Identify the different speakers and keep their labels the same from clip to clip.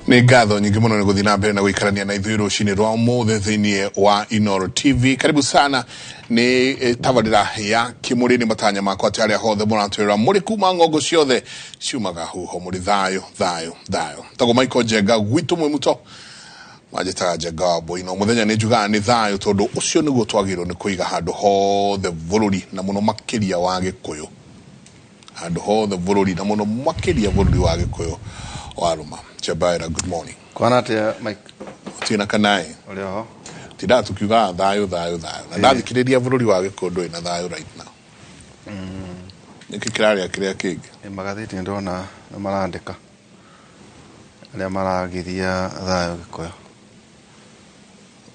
Speaker 1: Nĩ ngatho nyingĩ mũno nĩ gũthiĩ na mbere na gũikarania na ithuĩ rũcinĩ rwa ũmũthĩ thĩinĩ wa Inooro TV. Karibu sana nĩ tabarĩra ya Kĩmũrĩ. Nĩ matanya makwa atĩ arĩa hothe mũratwĩrora mũrĩ kuma ng'ongo ciothe ciumaga huho mũrĩ thayũ thayũ thayũ. Tagwo Michael Njenga gwitũ mwĩ muto manjĩtaga Njenga wa Mbũi, no mũthenya nĩ njugaga nĩ thayũ tondũ ũcio nĩguo twagĩrĩirwo nĩ kũiga handũ hothe bũrũri na mũno makĩria wa Gĩkũyũ, handũ hothe bũrũri na mũno makĩria bũrũri wa Gĩkũyũ wa Rũma. Chabaira, good morning.
Speaker 2: Kwana atia, Mike?
Speaker 1: Ũtirĩ na kanaĩ.
Speaker 2: Ũrĩ oho.
Speaker 1: Tindaga tukiugaga thayũ thayũ thayũ na ndathikĩrĩria bũrũri wa Gĩkũyũ ndũrĩ na thayũ right now. Nĩkĩ kĩrarĩa kĩrĩa kĩngĩ?
Speaker 2: Ĩ magathĩti nĩ ndĩrona nĩ marandĩka arĩa maragiria thayũ Gĩkũyũ.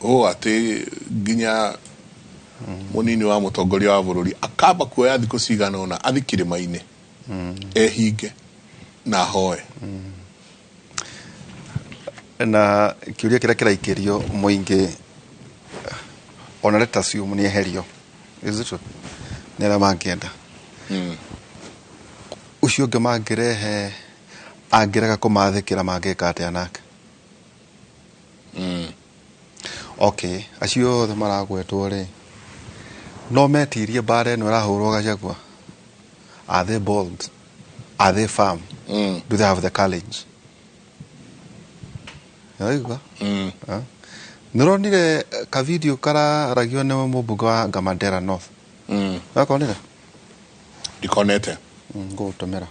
Speaker 1: Ũũ atĩ nginya mũnini wa mũtongoria wa bũrũri akamba kuoya thikũ cigana ũna athi kĩrĩma-inĩ ehinge na ahoe.
Speaker 2: Na kĩũria kĩrĩa kĩraikĩrio mũingĩ, ona let assume nĩ eherio, is it true? Nĩ arĩa mangĩenda ũcio ũngĩ mangĩrehe angĩrega kũmathĩkĩra mangĩka atĩa nake? Okay, acio othe maragwetwo rĩ, no metirie mbara ĩno ĩrahũrwo Gachagua? Are they bold? Are they firm? Do they have the courage? Waigua? Nĩũronire kavideo kararagio nĩ mũmbunge wa Gamandera North? Wakonire?
Speaker 1: Ndikonete.
Speaker 2: Ngũgũtũmĩra.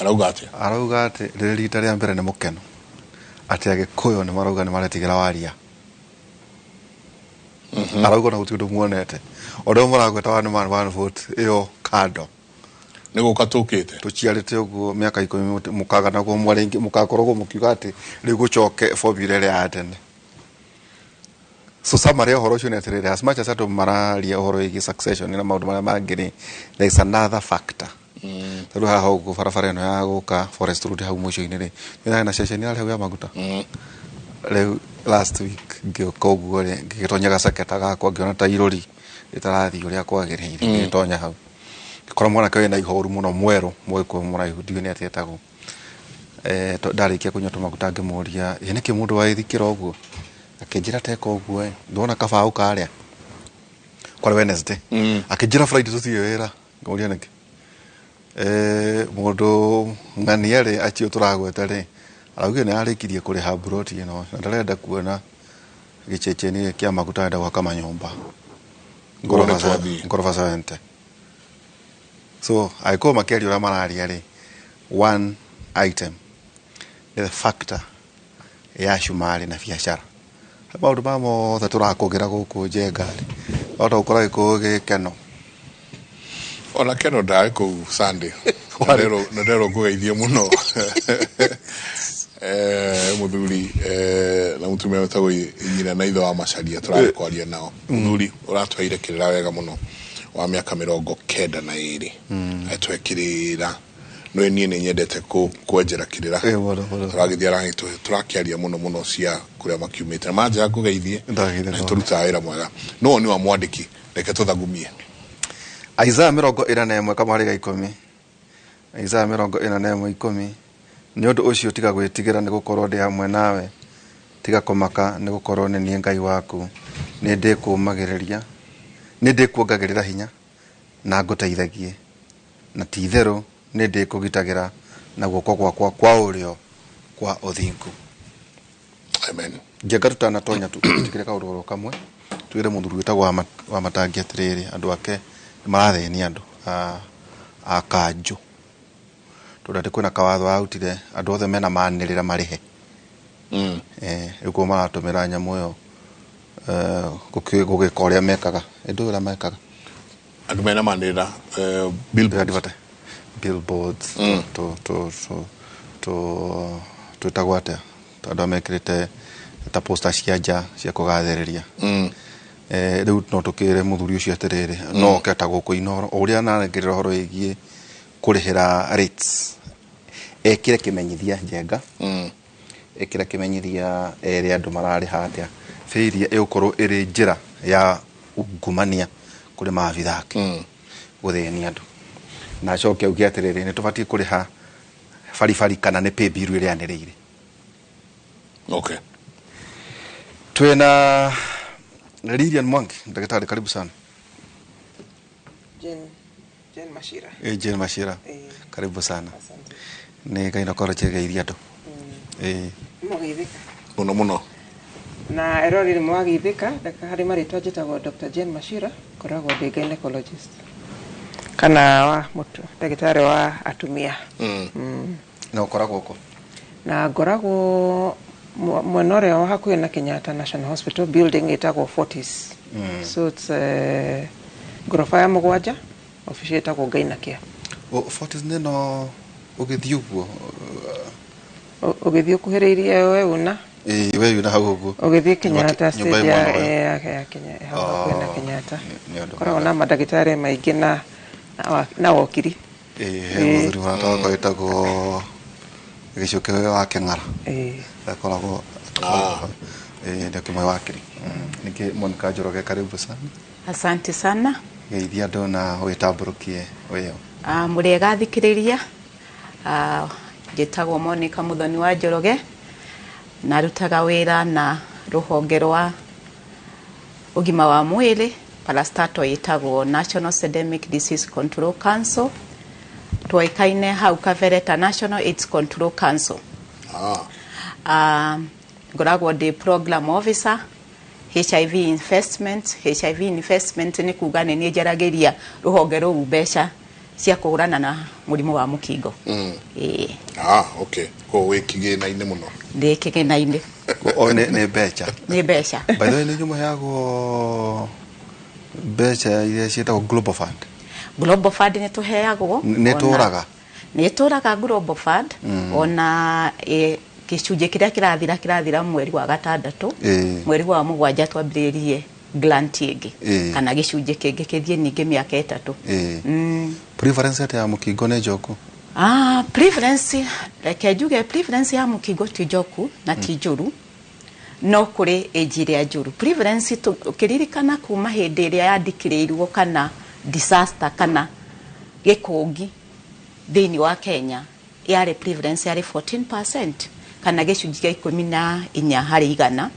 Speaker 1: Arauga atĩa?
Speaker 2: Arauga atĩ rĩrĩ rita rĩa mbere nĩ mũkeno atĩ Agĩkũyũ nĩ marauga nĩ maretigĩra waria. Arauga ona gũtirĩ ũndũ muonete ũrĩa mũragweta one man one vote ĩyo kando.
Speaker 1: Nĩ gũka tũkĩte.
Speaker 2: Tũciarĩte ũguo mĩaka 10 mũkaganagwo mwarĩngĩ mũkakoragwo mũkiuga atĩ rĩu gũcoke formula ĩrĩa ya tene. So summary ya ũhoro ũcio nĩ atĩrĩrĩ, as much as andũ mararia ũhoro wĩgiĩ succession na maũndũ marĩa mangĩ rĩ, there is another factor. Tondũ haha ũguo barabara ĩno ya gũka Forest Road hau mũico-inĩ rĩ, nĩ na ceceni yarĩ hau ya maguta. Rĩu last week ngĩũka ũguo rĩ, ngĩgĩtonya gaceketa gakwa, ngĩona ta irũri rĩtarathiĩ ũrĩa kwagĩrĩire. Ngĩgĩtonya hau ngĩkora mwanake wĩna ihoru mũno, mwerũ, mũgĩkũyũ mũraihu, ndiũĩ nĩ atĩa etagwo. Ndarĩkia kũnyua tũmaguta ngĩmũria, "Ĩ nĩkĩ mũndũ waĩthikĩra ũguo?" Akĩnjĩra teka ũguo ĩ, ndwona kabaũ karĩa kwarĩ Wednesday. Akĩnjĩra Friday tũthiĩ wĩra. Ngĩmũria nĩkĩ. Mũndũ ng'ania rĩ, acio tũragweta rĩ, araugire nĩ ararĩkirie kũrĩha mburoti ĩno na ndarenda kuona gĩceceni kĩa maguta, arenda gwaka manyũmba
Speaker 1: Ngoro twathiĩ.
Speaker 2: Ngoroba 70. So angĩkorwo makĩaria ũrĩa mararia rĩ, one item nĩ the factor ya cumarĩ na biacara. Maũndũ maya mothe tũrakũgĩra gũkũ Njenga rĩ, wahota gũkora Gĩkũyũ gĩkeno.
Speaker 1: Ona keno ndarĩ kũu Sunday na nderwo ngũgeithie mũno. Mũthuri na mũtumia wĩtagwo nyina na ithe wa Macaria tũrarĩ kwaria nao. Mũthuri ũratwaire kĩrĩra wega mũno wa mĩaka 92 agĩtũhe kĩrĩra. No niĩ nĩ nyendete kwenjera kĩrĩra.
Speaker 2: Mũno, mũno.
Speaker 1: Tũragĩthiĩ tũrakĩaria mũno mũno cia kũrĩa makiumĩte na manjĩra ngũgeithie.
Speaker 2: Ndageithia.
Speaker 1: Na tũrutaga wĩra mwega no woni wa mwandĩki, reke tũthagumie.
Speaker 2: Isaya 41 kamwarĩ ga 10. Isaya 41:10. Nĩ ũndũ ũcio tiga gwĩtigĩra, nĩ gũkorwo ndĩ hamwe nawe, tiga kũmaka, nĩ gũkorwo nĩ niĩ Ngai waku, nĩ ndĩkũũmagĩrĩria, nĩ ndĩkuongagĩrĩra hinya na ngũteithagie, na ti itherũ nĩ ndĩkũgitagĩra na guoko gwakwa kwa ũrĩo kwa ũthingu.
Speaker 1: Amen.
Speaker 2: Njenga, tũtanatonya tũtigĩre kaũndũ oro kamwe, twĩre mũthuri wĩtagwo wa Matangi atĩrĩrĩ, andũ ake nĩ marathĩnia andũ a kanjũ, tondũ atĩ kwĩna kawatho arutire andũ othe mena manĩrĩra marĩhe. Rĩu kũu maratũmĩra nyamũ ĩyo gũgĩka ũrĩa mekaga, ĩndũ ũrĩa mekaga.
Speaker 1: Andũ mena manĩrĩra, billboards.
Speaker 2: Billboards to twĩtagwo atĩa, andũ arĩa mekĩrĩte ta poster cia nja cia kũgathĩrĩria. Rĩu no tũkĩre mũthuri ũcio atĩrĩrĩ, no oke ta gũkũ Inooro o ũrĩa anarengerera ũhoro wĩgiĩ kũrĩhĩra rates, ekĩre kĩmenyithia Njenga, ĩkĩra kĩmenyithia ere andũ mararĩha atĩa. Failure ĩgũkorwo ĩrĩ njĩra ya ungumania kũrĩ maabitha ake gũthĩnia andũ, na acoke auge atĩrĩrĩ, nĩ tũbatiĩ kũrĩha baribari kana nĩ pay bill ĩrĩa yanĩrĩire.
Speaker 1: Okay.
Speaker 2: Twina Lilian Mwangi, ndagĩtarĩ, karibu sana.
Speaker 3: Jane, Jane Machira.
Speaker 2: Eh, Jane Machira.
Speaker 3: Eh.
Speaker 2: Karibu sana.
Speaker 3: Asante.
Speaker 2: Nĩ gynecologist geithia andũ. Eh.
Speaker 3: Mũgeithĩka.
Speaker 1: Muno muno.
Speaker 3: Na eroreri mwageithĩka, reka harĩ marĩtwa, njĩtagwo Dr. Jane Machira, ngoragwo ndĩ gynecologist. Kana wa mũtu, ndagĩtarĩ wa atumia.
Speaker 2: Na ũkoragwo kũ?
Speaker 3: Na ngoragwo mwena ũrĩa wa hakuhĩ na Kenyatta National Hospital, building ĩtagwo Fortis. So it's ngoroba ya 7, ofici ĩtagwo Gynacare.
Speaker 2: O, Fortis nĩ no ũgĩthiĩ ũguo?
Speaker 3: Ũgĩthiĩ ũkuhĩrĩirie we una.
Speaker 2: Ĩĩ, we yuna hau ũguo.
Speaker 3: Ũgĩthiĩ Kenyatta
Speaker 2: Nyũmba
Speaker 3: stage
Speaker 2: ĩmwe
Speaker 3: ya
Speaker 2: noyo.
Speaker 3: ya Kenya, hau hakuhĩ na
Speaker 2: Oh,
Speaker 3: Kenyatta.
Speaker 2: nĩ ũndũ
Speaker 3: Koragwo
Speaker 2: mwega.
Speaker 3: na mandagĩtarĩ maingĩ na wokiri.
Speaker 2: Ĩĩ, he mũthuri mũrata wakwa wĩtagwo Gĩcuke wa Kĩng'ara. Akoragwo ĩĩ ndio kĩmwe wakiri. Ningĩ Monica Njoroge, karibu sana.
Speaker 4: Asante sana.
Speaker 2: Geithia andũ na wĩtambũrũkie wĩyo.
Speaker 4: Mũrĩega thikĩrĩria. Njĩtagwo Monica Muthoni wa Njoroge, narutaga wĩra na rũhonge rwa ũgima wa mwĩrĩ, parastatal ĩtagwo National Systemic Disease Control Council, twoĩkaine hau kabere ta National AIDS Control Council. Ngoragwo ndĩ program officer HIV investment. HIV investment nĩ kuga nĩ niĩ njaragĩria rũhonge rũu mbeca cia kũhũrana na mũrimũ wa mũkingo. Ĩĩ.
Speaker 1: Ah, okay. Ko wĩ kĩgĩna-inĩ mũno.
Speaker 4: Ndĩ kĩgĩna-inĩ.
Speaker 2: O nĩ mbeca.
Speaker 4: Nĩ mbeca.
Speaker 2: By the way, nĩ inyuĩ mũheagwo mbeca iria ciĩtagwo Global Fund?
Speaker 4: Global Fund nĩ tũheagwo.
Speaker 2: Nĩ ĩtũraga?
Speaker 4: Nĩ ĩtũraga Global Fund. Ona gĩcunjĩ kĩrĩa kĩrathira mweri wa gatandatũ, mweri wa 7 twambĩrĩrie grant ĩngĩ, kana gĩcunjĩ kĩngĩ kĩthiĩ ningĩ mĩaka 3.
Speaker 2: Prevalence atĩa ya mũkingo nĩ njoku?
Speaker 4: Ah, prevalence, reke njuge prevalence ya mũkingo ti njoku na ti njũru, no kũrĩ age ĩrĩa njũru. Prevalence ũkĩririkana kuma hĩndĩ ĩrĩa yandĩkĩrĩirwo kana disaster kana gĩkũngi thĩinĩ wa Kenya, yarĩ prevalence yarĩ 14% kana gĩcunjĩ kĩa 14 harĩ igana,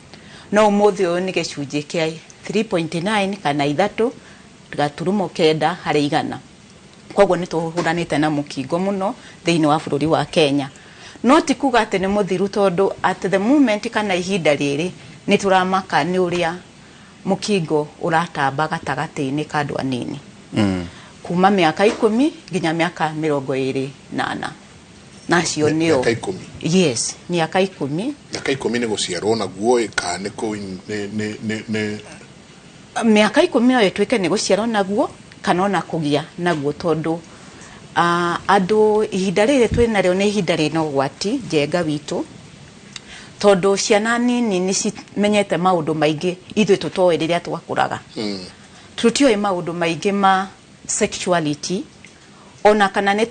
Speaker 4: no ũmũthĩ ũyũ nĩ gĩcunjĩ kĩa 3.9 kana 3.9 harĩ igana. Koguo nĩ tũhũranĩte na mũkingo mũno thĩinĩ wa bũrũri wa Kenya, no ti kuga atĩ nĩ mũthiru, tondũ at the moment kana ihinda rĩrĩ nĩ tũramaka nĩ ũrĩa mũkingo ũratamba gatagatĩ-inĩ ka andũ anini, kuma mĩaka 10 nginya mĩaka 24, nacio nĩo.
Speaker 1: Mĩaka 10?
Speaker 4: Yes, mĩaka 10.
Speaker 1: Mĩaka 10 nĩ gũciarwo naguo ĩ kana nĩ kũ nĩ
Speaker 4: Mĩaka 10 no ĩtuĩke nĩ gũciarwo naguo kana ona kũgĩa naguo, tondũ andũ ihinda rĩrĩ twĩ narĩo nĩ ihinda rĩna ũgwati njenga witũ, tondũ ciana nini nĩ cimenyete maũndũ maingĩ ithuĩ tũtoĩ rĩrĩa twakũraga. Tũtioĩ maũndũ maingĩ ma sexuality, ona kana nĩ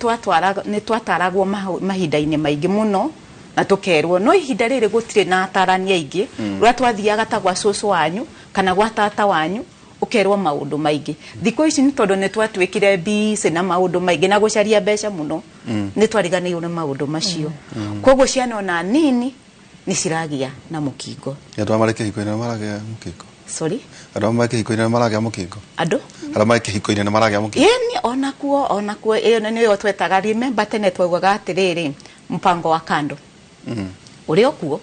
Speaker 4: twataragwo mahinda-inĩ maingĩ mũno na tũkerwo, no ihinda rĩrĩ gũtirĩ na atarani aingĩ. Rũrĩa twathiaga ta gwa cũcũ wanyu kana gwa tata wanyu ũkerwo maũndũ maingĩ, thikũ ici nĩ tondũ nĩ twatuĩkire busy na maũndũ maingĩ na gũcaria mbeca mũno, nĩ twariganĩirwo nĩ maũndũ macio. Koguo ciana ona nini nĩ ciragĩa na mũkingo.
Speaker 2: Andũ arĩa marĩ kĩhiko-inĩ nĩ maragĩa mũkingo?
Speaker 4: Sorry?
Speaker 2: Andũ arĩa marĩ kĩhiko-inĩ nĩ maragĩa mũkingo?
Speaker 4: Andũ?
Speaker 2: Arĩa marĩ kĩhiko-inĩ nĩ maragĩa mũkingo?
Speaker 4: Ĩni, onakuo ĩyo nĩyo twetaga, remember tene twaugaga atĩrĩrĩ, mpango wa kando ũrĩ okuo,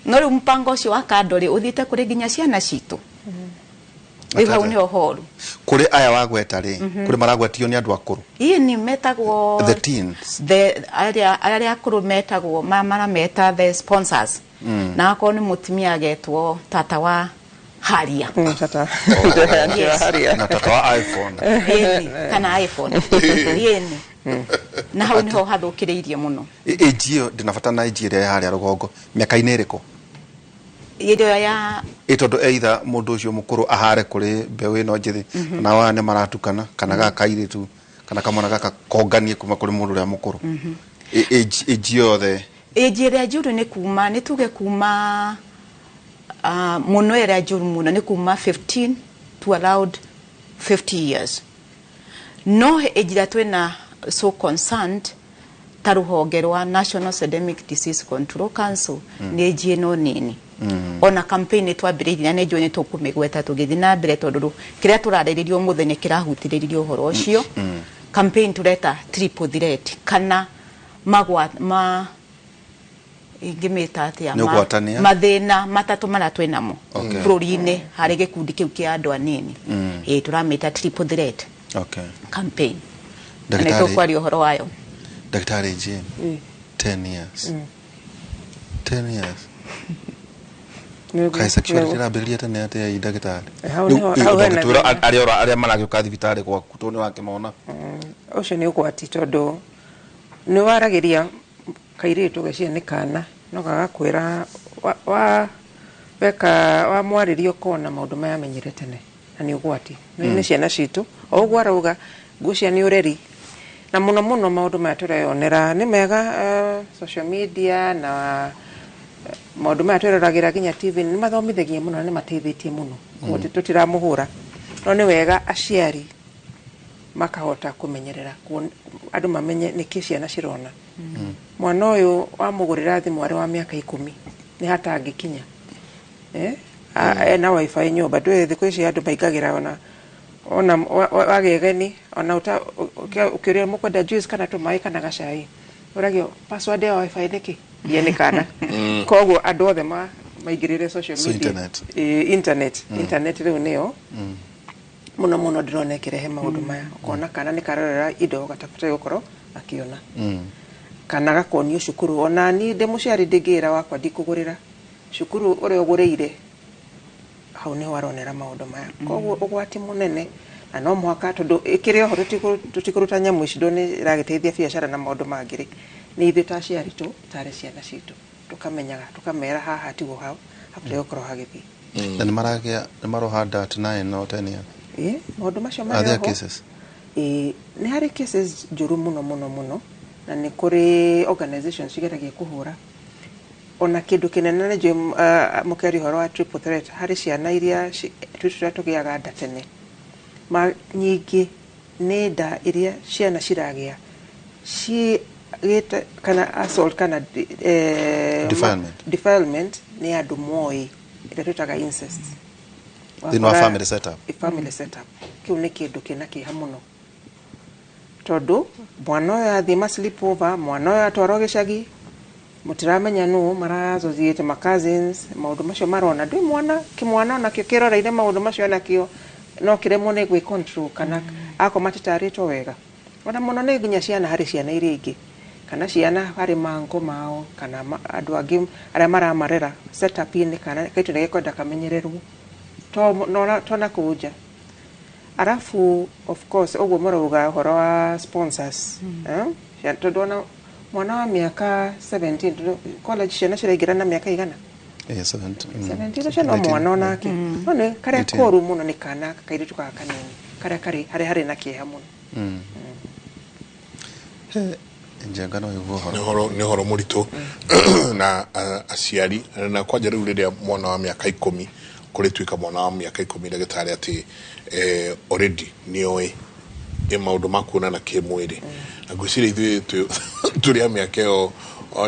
Speaker 4: no rĩu mpango ũcio wa kando rĩ ũthiĩte kũrĩ nginya ciana citũ. Rĩu hau nĩho horu.
Speaker 2: Kũrĩ aya wagweta rĩ, kũrĩ maragwetio nĩ andũ akũrũ?
Speaker 4: Ĩĩ, nĩ metagwo
Speaker 2: the teens.
Speaker 4: The arĩa akũrũ metagwo marameta the sponsors, na akorwo nĩ mũtumia agetwo tata wa haria.
Speaker 3: Tata. Yes. Haria.
Speaker 2: Na tata wa iPhone.
Speaker 4: Ĩni, kana iPhone. Ĩni, na hau niho hathũkĩrĩirie mũno.
Speaker 2: Age ĩyo ndĩna bata na age ĩrĩa ya harĩa rũgongo, mĩaka-inĩ ĩrĩkũ?
Speaker 4: Ĩrĩa ya
Speaker 2: Ĩ tondũ either mũndũ ũcio mũkũrũ ahare kũrĩ mbeũ ĩno njĩthĩ, kana waya nĩ maratukana, kana gaka kairĩtu kana kamwana gaka konganie kuma kũrĩ mũndũ ũrĩa mũkũrũ. Age yothe.
Speaker 4: Age ĩrĩa njũru nĩ kuma, nĩ tuge kuma mũno, ĩrĩa njũru mũno nĩ kuma 15 to around 50 years, no age ĩrĩa twĩna so concerned Ta rũhonge rwa National Syndemic Disease Control Council, nĩ nji ĩno nini ona campaign nĩ twambĩrĩirie na nĩ njũĩ nĩ tũkũmĩgweta tũgĩthiĩ na mbere, tondũ kĩrĩa tũrarĩrĩria ũmũthĩ nĩ kĩrahutĩrĩria ũhoro ũcio. Campaign tũreta triple threat, kana magwa ma ingĩmĩta atĩa?
Speaker 2: Nĩ ũgwatania?
Speaker 4: Mathĩna matatũ marĩa twĩ namo bũrũri-inĩ harĩ gĩkundi kĩu kĩa andũ anini. Ĩ tũramĩta triple threat campaign na nĩ tũkwaria ũhoro wayo.
Speaker 2: Ndagĩtarĩ Jane, 10 years, 10 years. Kaĩ sexuality ĩrambĩrĩria tene atĩa ĩ, ndagĩtarĩ?
Speaker 3: Hau
Speaker 2: Rĩu,
Speaker 3: hau hena
Speaker 2: ũngĩtwĩra
Speaker 3: thĩna.
Speaker 2: arĩa maragĩũka thibitarĩ gwaku, tondũ nĩ wakĩmona.
Speaker 3: Ũcio nĩ ũgwati, tondũ nĩ waragĩria kairĩtu geciria nĩ kana no gagakwĩra wa weka wamwarĩria ũkona maũndũ maya amenyire tene, na nĩ ũgwati. Nĩ ciana citũ o ũguo arauga, ngwĩciria nĩ ũreri na mũno mũno maũndũ maya tũreyonera nĩ mega, social media na maũndũ maya twĩroragĩra nginya TV nĩ mathomithagia mũno na nĩ mateithĩtie mũno. Koguo tũtiramũhũra, no nĩ wega aciari makahota kũmenyerera andũ mamenye nĩkĩ ciana cirona. Mwana ũyũ wamũgũrĩra thimũ arĩ wa mĩaka 10 nĩ hatangĩkinya, eh? Ena WiFi nyũmba, ndũĩ thikũ ici andũ maingagĩra ona wagĩa ona ũkĩũria mũkwenda juice kana tũmaĩ kana gacai, ũragio password ya WiFi nĩkĩ ye nĩ kana. Koguo andũ othe maingĩrĩre social
Speaker 2: So
Speaker 3: media.
Speaker 2: Internet.
Speaker 3: Ĩ, internet rĩu nĩyo mũno mũno ndĩrona ĩkĩrehe maũndũ maya. Ũkona kana nĩ karorera indo gatabataire gũkorwo akĩona kana gakonio cukuru. Ona niĩ ndĩ mũciari ndingĩra wakwa ndikũgũrĩra cukuru ũrĩa ũgũrĩire, hau niho aronera maũndũ maya. Koguo ũgwati mũnene, na no mũhaka, tondũ ĩkĩrĩ oho tũtikũruta nyamũ ici, ndũ nĩ ĩragĩteithia biacara na maũndũ mangĩ rĩ, nĩ ithuĩ ta aciari tũtare ciana citũ, tũkamenyaga, tũkamera haha tiguo hau habataire gũkorwo hagĩthiĩ.
Speaker 2: Na nĩ maragĩa, nĩ maroha nda at 9 or 10 years?
Speaker 3: Ĩ, maũndũ macio
Speaker 2: Are
Speaker 3: marĩ
Speaker 2: there
Speaker 3: oho.
Speaker 2: cases?
Speaker 3: Ĩ, nĩ harĩ cases njũru mũno mũno mũno, na nĩ kũrĩ organizations cigeragia kũhũra ona kĩndũ kĩnene. Nĩ njũĩ mũkĩaria ũhoro wa triple threat harĩ ciana iria tũrĩa tũgĩaga nda tene ma nyingĩ, nĩ nda iria ciana ciragĩa ciĩgĩte kana assault kana
Speaker 2: Defilement.
Speaker 3: Defilement nĩ andũ moĩ, ĩrĩa twĩtaga incest.
Speaker 2: Thĩinĩ wa family setup.
Speaker 3: Family setup. Kĩu nĩ kĩndũ kĩna kĩeha mũno, tondũ mwana ũyũ athiĩ ma sleepover, mwana ũyũ atwarwo gĩcagi, mũtiramenya nũ mara associate, ma cousins, maũndũ macio marona. Ndwĩ mwana kĩmwana onakĩo kĩroreire maũndũ macio, onakĩo no kĩremwo nĩ gwĩ control kana akorwo matitarĩtwo wega. Ona mũno nĩ nginya ciana harĩ ciana iria ingĩ, kana ciana harĩ mango mao, kana andũ angĩ arĩa maramarera setup-inĩ, kana kaitu nĩ gekwenda kamenyererwo to no to na kũu nja. Arabu of course ũguo mũrauga ũhoro wa sponsors, eh? Tondũ ona mwana wa mĩaka 17, tondũ college ciana ciraingĩra na mĩaka igana?
Speaker 2: 17.
Speaker 3: 17, ũcio no
Speaker 2: 18,
Speaker 3: mwana onake. No nĩ karĩa
Speaker 2: 18.
Speaker 3: koru mũno nĩ kana kairĩtu gaka kanini karĩa karĩ harĩa harĩ na kĩeha mũno.
Speaker 2: Njenga no iguo
Speaker 1: nĩ
Speaker 2: ũhoro.
Speaker 1: Ũhoro nĩ ũhoro mũritũ na aciari na kwanja rĩu rĩrĩa mwana wa mĩaka 10 kũrĩtuĩka mwana wa mĩaka 10, ndagĩtarĩ, atĩ already nĩ oĩ ĩ maũndũ ma kuonana kĩmwĩrĩ, na ngwĩciria ithuĩ tũrĩ a mĩaka ĩyo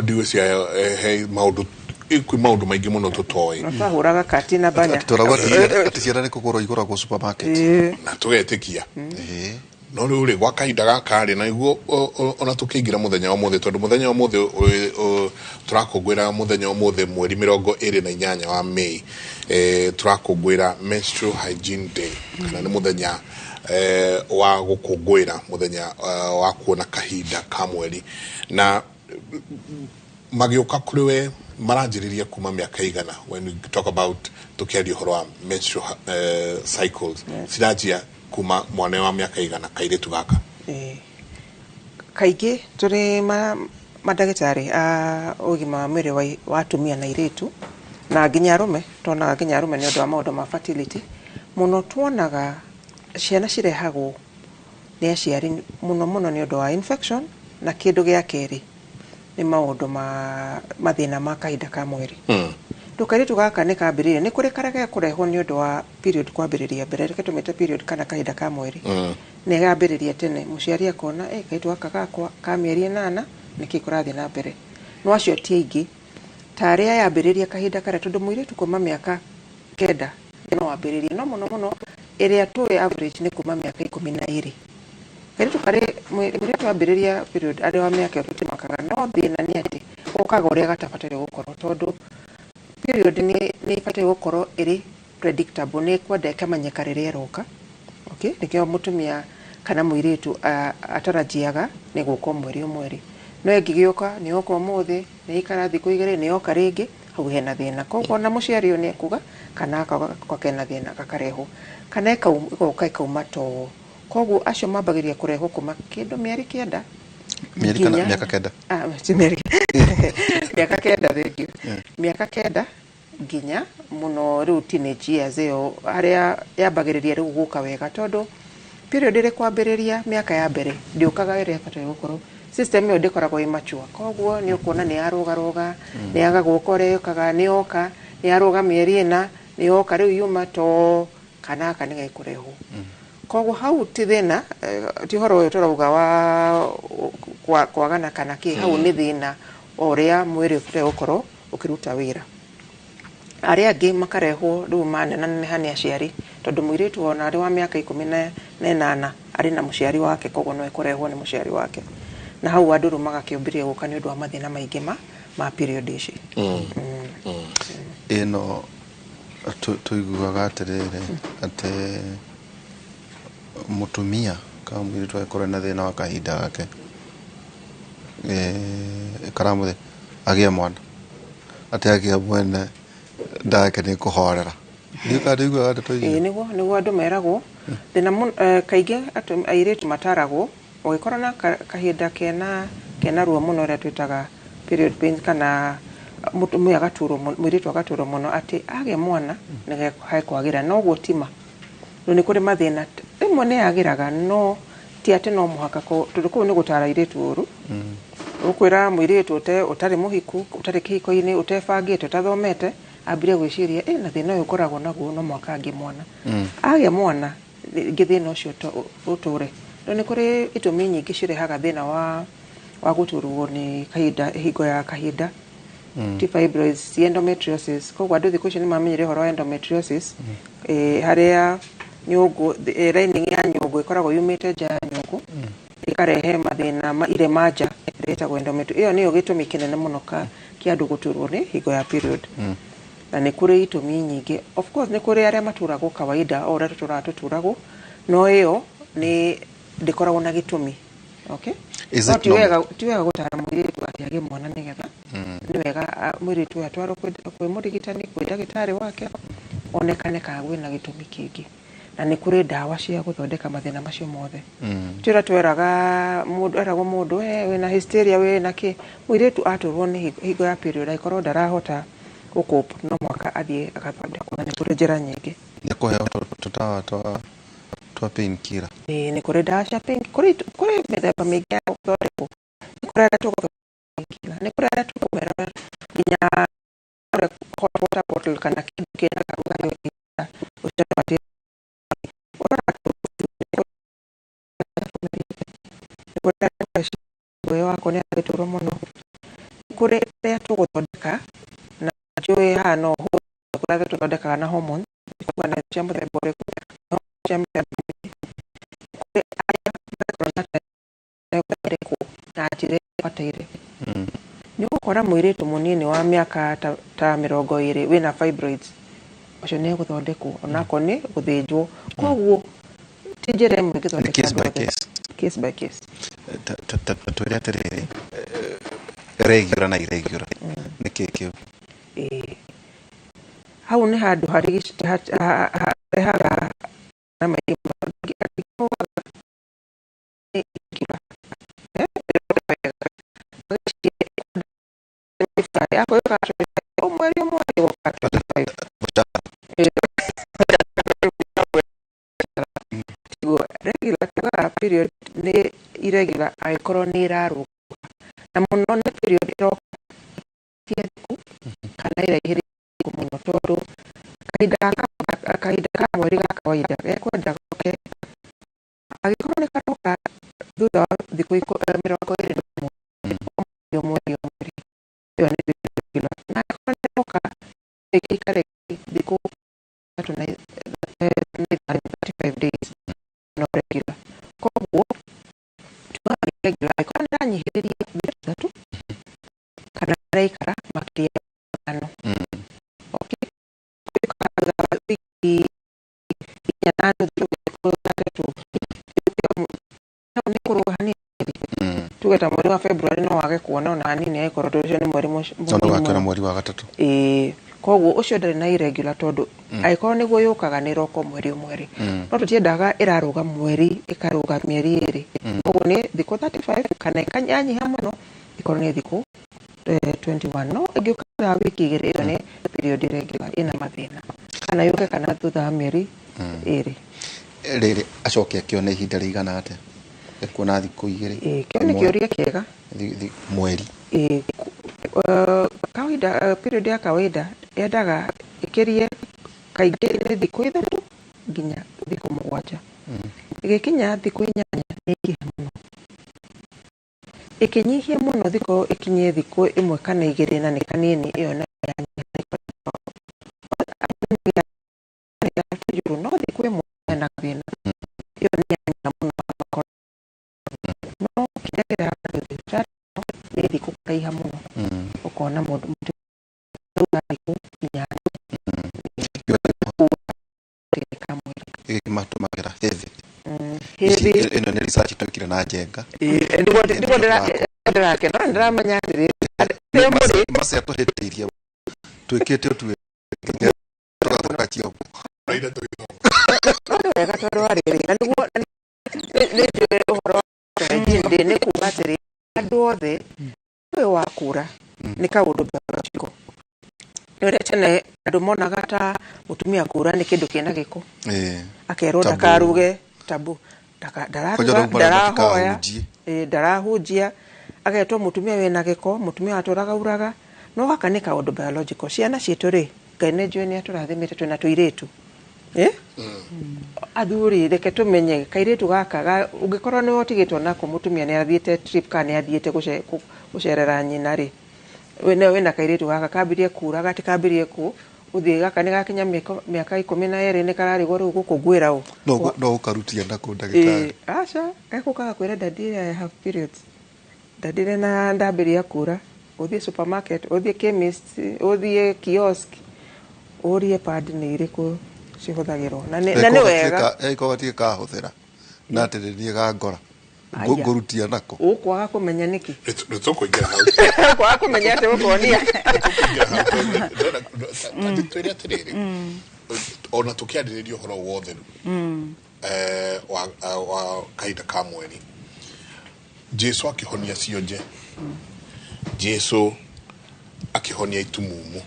Speaker 1: ndigwĩciria he maũndũ, kwĩ maũndũ maingĩ mũno tũtoĩ.
Speaker 3: No twahũraga kati na banya.
Speaker 2: Tũrauga atĩ ciana nĩ kũgũrwo igũragwo supermarket.
Speaker 1: Na tũgetĩkia. No rĩu rĩ, gwa kahinda gaka rĩ, na nĩguo ona tũkĩingĩra mũthenya wa ũmũthĩ, tondũ mũthenya wa ũmũthĩ tũrakũngũĩra mũthenya wa ũmũthĩ mweri 28 wa Mĩĩ, tũrakũngũĩra Menstrual Hygiene Day, kana nĩ mũthenya wa gũkũngũĩra mũthenya wa kuona kahinda ka mweri. Na magĩũka kũrĩ we maranjĩrĩria kuma mĩaka igana? When we talk about, tũkĩaria ũhoro wa menstrual cycles, ciranjia kuma mwana wa mĩaka igana, kairĩtu gaka?
Speaker 3: Ĩĩ. Kaingĩ tũrĩ mandagĩtarĩ a ũgima wa mwĩrĩ wa atumia na airĩtu na nginya arũme, tuonaga nginya arũme nĩ ũndũ wa maũndũ ma fertility mũno. Tuonaga ciana cirehagwo nĩ aciari mũno mũno nĩ ũndũ wa infection, na kĩndũ gĩa kerĩ nĩ maũndũ ma mathĩna ma kahinda ka mweri. Kairĩtu gaka nĩ kambĩrĩria, nĩ kũrĩ karĩa gekũrehwo nĩ ũndũ wa period kwambĩrĩria mbere, reke tũmĩte period kana kahinda ka mweri, nĩ gambĩrĩria tene, mũciari akona, kairĩtu gaka gakwa ka mĩeri 8. Nĩkĩ kũrathiĩ na mbere? No acio ti aingĩ ta arĩa yambĩrĩria kahinda karĩa, tondũ mũirĩtu kuma mĩaka 9 no wambĩrĩrie, no mũno mũno ĩrĩa tũĩ average nĩ kuma mĩaka 12. Kairĩtu karĩ mũirĩtu wambĩrĩria period arĩ wa mĩaka ĩyo tũtimakaga, no thĩna nĩ atĩ ũkaga ũrĩa gatabataire gũkorwo, tondũ period nĩ ĩbataire gũkorwo ĩrĩ predictable, nĩ kwenda ĩkamenyeka rĩrĩa ĩroka. Okay, nĩkĩo mũtumia kana mũirĩtu atarajiaga nĩ gũka o mweri o mweri, no ĩngĩgĩũka nĩ yoka ũmũthĩ, nĩ ikara thikũ 2 nĩ yoka rĩngĩ, hau hena thĩna. Koguo ona mũciari ũyũ nĩ ekuga kana agakorwo kena thĩna gakarehwo kana ĩgoka ĩkauma too. Koguo acio mambagĩrĩria kũrehwo kuma kĩndũ mĩeri 9.
Speaker 2: Mĩeri kana mĩaka 9?
Speaker 3: Ah, ti mĩeri, mĩaka 9, thank you. Mĩaka 9 nginya mũno rĩu teenage years ĩyo harĩa yambagĩrĩria rĩu gũka wega, tondũ period ĩrĩ kwambĩrĩria mĩaka ya mbere ndĩũkaga ĩrĩa ĩbataire gũkorwo. System ĩyo ndĩkoragwo ĩ mature, koguo nĩ ũkuona nĩ yarũgarũga, nĩ yaga gũka ũrĩa yũkaga, nĩ yoka, nĩ yarũga mĩeri 4, nĩ yoka rĩu yuma to kana gaka nĩ gekũrehwo. Koguo hau ti thĩna, ti ũhoro ũyũ tũrauga wa kwagana kana kĩ, hau nĩ thĩna o ũrĩa mwĩrĩ ũbataire gũkorwo ũkĩruta wĩra. Arĩa angĩ makarehwo rĩu manenaneneha nĩ aciari, tondũ mũirĩtu ona arĩ wa mĩaka 18 arĩ na mũciari wake, koguo no ekũrehwo nĩ mũciari wake, na hau andũ rĩu magakĩambĩrĩria gũka nĩ ũndũ wa mathĩna maingĩ ma period ici.
Speaker 2: Ĩno tũiguaga atĩrĩrĩ, atĩ mũtumia kana mũirĩtu angĩkorwo na thĩna wa kahinda gake karamũthĩ agĩe mwana, atĩ agĩa mwene nda yake nĩ kũhorera. Ndiũĩ kana ndĩiguaga ndeto icio.
Speaker 3: Ĩĩ, nĩguo andũ meragwo thĩna kaingĩ airĩtu mataragwo ũgĩkorwo na kahinda kena ruo mũno, ũrĩa twĩtaga period pains, kana mũtumia agaturwo mũno, mũirĩtu agaturwo mũno, atĩ agĩa mwana nĩ hekwagĩra, no ũguo ti ma. Rĩu nĩ kũrĩ mathĩna rĩmwe nĩ yagĩraga, no ti atĩ no mũhaka tondũ kũu nĩ gũtara airĩtu ũru. Ũkwĩra mũirĩtu ũtarĩ mũhiku, ũtarĩ kĩhiko-inĩ, ũtebangĩte, ũtathomete, ambire gwĩciria na thĩna ũyũ ũkoragwo naguo no mũhaka angĩe mwana. Agĩa mwana rĩngĩ thĩna ũcio ũtũre. No nĩ kũrĩ itũmi nyingĩ cirehaga thĩna wa gũturwo nĩ kahinda, hingo ya kahinda, ti fibroids, ti endometriosis. Koguo andũ thikũ ici nĩ mamenyire ũhoro wa endometriosis, harĩa nyũngũ, lining ya nyũngũ ĩkoragwo yumĩte nja ya nyũngũ, ĩkarehe mathĩna ma irema nja ĩrĩa ĩtagwo endometriosis. Ĩyo nĩyo gĩtũmi kĩnene mũno kĩa andũ gũturwo nĩ hingo ya period. Na nĩ kũrĩ itũmi nyingĩ. Of course nĩ kũrĩ arĩa maturagwo kawaida o ũrĩa tũtũraga tũturagwo, no ĩyo nĩ ndĩkoragwo na gĩtũmi. Okay?
Speaker 2: Is
Speaker 3: No
Speaker 2: it normal?
Speaker 3: ti wega gũtara mũirĩtu atĩ agĩe mwana nĩgetha, nĩ wega mũirĩtu ũyũ atwarwo kwĩ mũrigitani, kwĩ ndagĩtarĩ wake, onekane kana kwĩna gĩtũmi kĩngĩ. Na nĩ kũrĩ ndawa cia gũthondeka mathĩna macio mothe. Ti ũrĩa tweraga mũndũ, eragwo mũndũ, wĩna hysteria, wĩna kĩ. Mũirĩtu aturwo nĩ hingo ya period, angĩkorwo ndarahota gũcope, no mũhaka athiĩ agathondekwo, na nĩ kũrĩ njĩra nyingĩ.
Speaker 2: Nĩ kũheo tũtawa twa pain killer.
Speaker 3: Ĩĩ, nĩ kũrĩ ndawa cia pain, kũrĩ mĩthemba mĩingĩ ya gũthondekwo. Nĩ kũrĩ arĩa tũgũthondeka, nĩ kũrĩ arĩa tũkũmera nginya hot water bottle kana kĩndũ kĩna karugarĩ ũcio. Ũrora ũyũ wakwa nĩ agĩturwo mũno. Kũrĩ arĩa tũgũthondeka na njũĩ haha no hũre, kũrĩ arĩa tũthondekaga na hormones na cia mũthemba ũrĩkũ, cia mĩthemba mĩingĩ. Kũrĩ arĩa makoragwo na gũthondekwo na njĩra ĩrĩa ĩbataire. Nĩ ũgũkora mũirĩtu mũnini wa mĩaka ta 20 wĩna fibroids, ũcio nĩ egũthondekwo onakorwo nĩ gũthĩnjwo. Koguo ti njĩra ĩmwe ĩngĩthondeka
Speaker 2: Case by
Speaker 3: andũ othe.
Speaker 2: case.
Speaker 3: Case by case.
Speaker 2: Ta twĩre atĩrĩrĩ, regular na irregular nĩ kĩĩ kĩu?
Speaker 3: Ĩĩ. Hau nĩ handũ harehaga na maingĩ. Irregular. Yako yoka o mweri o mweri ĩgoka 25. Tiguo regular, tugaga period nĩ irregular angĩkorwo nĩ ĩrarũga, na mũno nĩ period ĩroka thikũ kana ĩraihĩrĩirie mũno, tondũ kahinda ka mweri ga kawaida gekwenda goke, angĩkorwo nĩ karoka thutha wa thikũ 21. Ĩikare thikũ 3 na 35 days no regular. Koguo tugaga nĩ regular angĩkorwo nĩ ĩranyihĩrĩria thikũ 3 kana ĩraikara makĩria ya 5. Okay, thutha wa wiki 4 na nuthu, thikũ 3 nĩ kũrũga hanini. Tuge ta mweri wa February no wage kuona ona hanini angĩkorwo tondũ ũcio nĩ mweri
Speaker 2: no
Speaker 3: mũnini
Speaker 2: ndũgakĩona
Speaker 3: mũno.
Speaker 2: Mweri wa gatatũ.
Speaker 3: Ĩĩ, koguo ũcio ndarĩ na irregular, tondũ angĩkorwo nĩguo yũkaga nĩ ĩroka o mweri o mweri, no tũtiendaga ĩrarũga mweri ĩkarũga mĩeri 2. Koguo nĩ thikũ 35 kana ĩkanyanyiha mũno ĩkorwo nĩ thikũ 21, no ĩngĩũka thutha wa wiki 2, ĩyo nĩ period irregular ĩna mathĩna, kana yũke kana thutha wa mĩeri 2.
Speaker 2: Rĩrĩ acoke akĩone ihinda rĩigana atĩa ekuona thikũ 2?
Speaker 3: Ĩĩ, kĩu nĩ kĩũria kĩega.
Speaker 2: Mweri.
Speaker 3: Ĩĩ, kawaida, period ya kawaida yendaga ĩkĩrie kaingĩ nĩ thikũ 3 nginya thikũ 7. Ĩgĩkinya thikũ 8 nĩ ĩingĩha mũno. Ĩkĩnyihia mũno thikũ ĩkinyie thikũ 1 kana 2 na nĩ kanini, ĩyo nayo yanyiha. No thikũ 1 ena thĩna, ĩyo nĩ yanyiha mũno. No kĩrĩa kĩrehaga thibitarĩ nĩ thikũ kũraiha mũno, ũkona mũndũ thikũ 8 kamweri.
Speaker 2: Gĩkĩ matũmagĩra heavy.
Speaker 3: Heavy.
Speaker 2: Ĩno nĩ research twekire na Njenga.
Speaker 3: Nĩguo ndĩrakena, no ndĩramenya atĩrĩrĩ, mũrĩ
Speaker 2: Macia tũhĩtĩirie twĩkĩte ũtuĩria tũgathũka ciongo.
Speaker 1: Raira tũgĩthoma.
Speaker 3: No nĩ wega tondũ wa rĩrĩ, na nĩguo nĩ njũĩ ũhoro wa hygiene nĩ kuga atĩrĩ, andũ othe ũyũ wa kura nĩ kaũndũ biological. Nĩ ũrĩa tene andũ monaga ta mũtumia kura nĩ kĩndũ kĩna gĩko, akerwo
Speaker 2: Taboo.
Speaker 3: ndakaruge, tabu,
Speaker 2: Kwanja
Speaker 3: ndararuga,
Speaker 2: rĩu marĩa
Speaker 3: ndarahoya,
Speaker 2: matikahunjie.
Speaker 3: Ndarahunjia, agetwo mũtumia wĩna gĩko, mũtumia watũraga uraga. No gaka nĩ kaũndũ biological. Ciana citũ rĩ, Ngai nĩ njũĩ nĩ atũrathimĩte twĩna tũirĩtu. Athuri, reke tũmenye kairĩtu gaka ũngĩkorwo nĩwe ũtigĩtwo nako, mũtumia nĩ athiĩte trip kana nĩ athiĩte gũcerera nyina rĩ, wĩna kairĩtu gaka kambirie kura, gatikambirie ku gũthiĩ, gaka nĩ gakinya mĩaka 12, nĩ kararigwo rĩu gũkũnguĩra ũ.
Speaker 2: No ũkarutia nakũ ndagĩtarĩ?
Speaker 3: Ĩĩ, aca, egũkaga kwĩra daddy, "I have periods, daddy," na ndambĩrĩria kura. Ũthiĩ supermarket, ũthiĩ chemist, ũthiĩ kiosk, ũrie pad nĩ irĩkũ cihũthagĩrwo, na nĩ wega.
Speaker 2: Ĩko gatirĩ kahũthĩra na atĩrĩ niĩ gangora.
Speaker 3: Aya.
Speaker 2: Ngũrutia nako.
Speaker 3: Ũkwaga kũmenya nĩkĩ?
Speaker 1: Nĩ tũkũingĩra hau.
Speaker 3: Ũkwaga kũmenya atĩ ũkonia.
Speaker 1: Tũkũingĩra hau tondũ ndĩrenda twĩre atĩrĩrĩ, ona tũkĩarĩrĩria ũhoro wa ũtheru wa kahinda ka mweri, Jesu akĩhonia cionje, Jesu akĩhonia itumumu,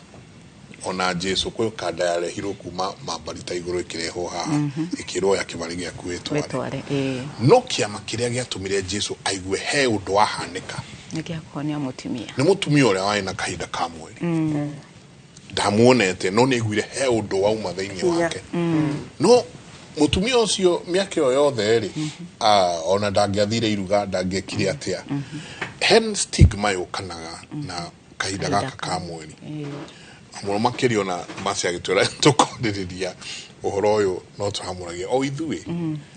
Speaker 1: ona Jesu kwĩ kanda yarehirwo kuma mambarita igũrũ ĩkĩrehwo haha ĩkĩrwo ya kĩbarĩ gĩaku wĩtware.
Speaker 4: Wĩtware, ĩĩ.
Speaker 1: No kĩama kĩrĩa gĩatũmire Jesu aigue he ũndũ wahanĩka
Speaker 4: nĩ gĩa kũhonia mũtumia.
Speaker 1: Nĩ mũtumia ũrĩa warĩ na kahinda ka mweri. Ndamuonete, no nĩ aiguire he ũndũ wauma thĩinĩ
Speaker 3: Hinya.
Speaker 1: wake. No mũtumia ũcio mĩaka ĩyo yothe rĩ, ona ndangĩathire iruga, ndangĩekire atĩa. Hen stigma yũkanaga na kahinda gaka ka mweri mũno makĩria, ona maci agĩtwĩra tũkwarĩrĩria ũhoro ũyũ no tũramũragia o ithuĩ.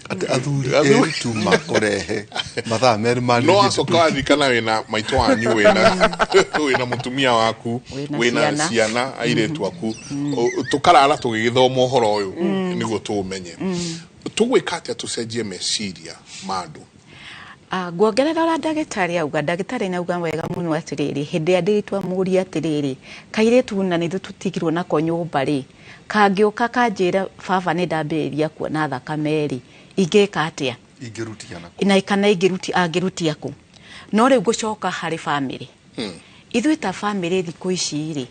Speaker 2: Atĩ athuri
Speaker 1: Athuri.
Speaker 2: ĩrĩ tuma kũrehe mathaa merĩ
Speaker 1: No
Speaker 2: marĩrĩrie.
Speaker 1: wacoka wathikana wĩna maitũ wanyu, wĩna mũtumia waku,
Speaker 4: Wĩna
Speaker 1: wĩna
Speaker 4: ciana.
Speaker 1: ciana airĩtu aku, tũkarara tũgĩgĩthoma ũhoro ũyũ nĩguo tũũmenye. Tũgwĩka atĩa tũcenjie meciria ma andũ?
Speaker 4: Nguongerera ũrĩa ndagĩtarĩ auga. Ndagĩtarĩ nĩ auga wega mũno atĩrĩrĩ, hĩndĩ ĩrĩa ndĩtwa mũria atĩrĩrĩ, kairĩtu na nĩ ithuĩ tũtigirwo nako nyũmba rĩ, kangĩũka kanjĩra, "Baba, nĩ ndambĩrĩria kuona thakame rĩ, ingĩka atĩa?"
Speaker 2: Ingĩrutia nako.
Speaker 4: Na kana ingĩruti angĩrutia kũ? No rĩu ngũcoka harĩ bamĩrĩ. Ithuĩ ta bamĩrĩ thikũ ici rĩ,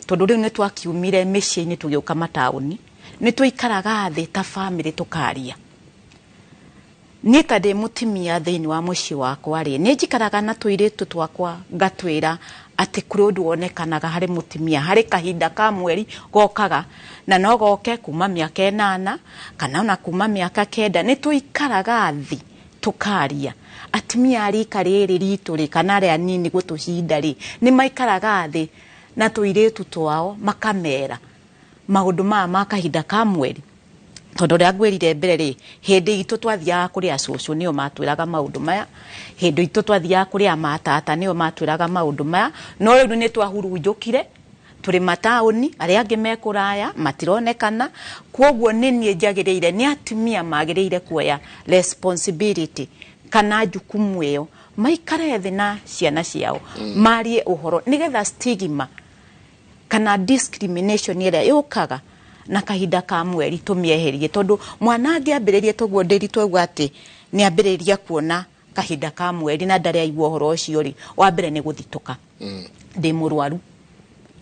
Speaker 4: tondũ rĩu nĩ twakiumire mĩciĩ-inĩ tũgĩũka mataũni, nĩ tũikaraga thĩ ta bamĩrĩ tũkaria. Niĩ ta ndĩ mũtumia thĩinĩ wa mũciĩ wakwa rĩ, nĩ njikaraga na tũirĩtu twakwa ngatwĩra atĩ kũrĩ ũndũ wonekanaga harĩ mũtumia harĩ kahinda ka mweri gokaga, na no goke kuma mĩaka 8 kana ona kuma mĩaka 9. Nĩ tũikaraga thĩ tũkaria. Atumia a rika rĩrĩ ritũ rĩ, kana arĩa anini gũtũcinda rĩ, nĩ maikaraga thĩ na tũirĩtu twao makamera. Maũndũ maya ma kahinda ka mweri, tondũ ũrĩa ngwĩrire mbere rĩ, hĩndĩ itũ twathiaga kũrĩ acũcũ, nĩo matwĩraga maũndũ maya. Hĩndĩ itũ twathiaga kũrĩ amatata, nĩo matwĩraga maũndũ maya. No rĩu nĩ twahurunjũkire, tũrĩ mataũni, arĩa angĩ me kũraya matironekana. Kwoguo nĩ niĩ njagĩrĩire, nĩ atumia magĩrĩire kuoya responsibility kana jukumu ĩyo, maikare thĩ na ciana ciao, marie ũhoro, nĩgetha stigma kana discrimination ĩrĩa yũkaga na kahinda ka mweri tũmĩeherie. Tondũ mwana angĩambĩrĩria toguo ndĩri twauga atĩ nĩ ambĩrĩria kuona kahinda ka mweri na ndarĩ aigua ũhoro ũcio rĩ, wa mbere nĩ gũthitũka, ndĩ mũrwaru,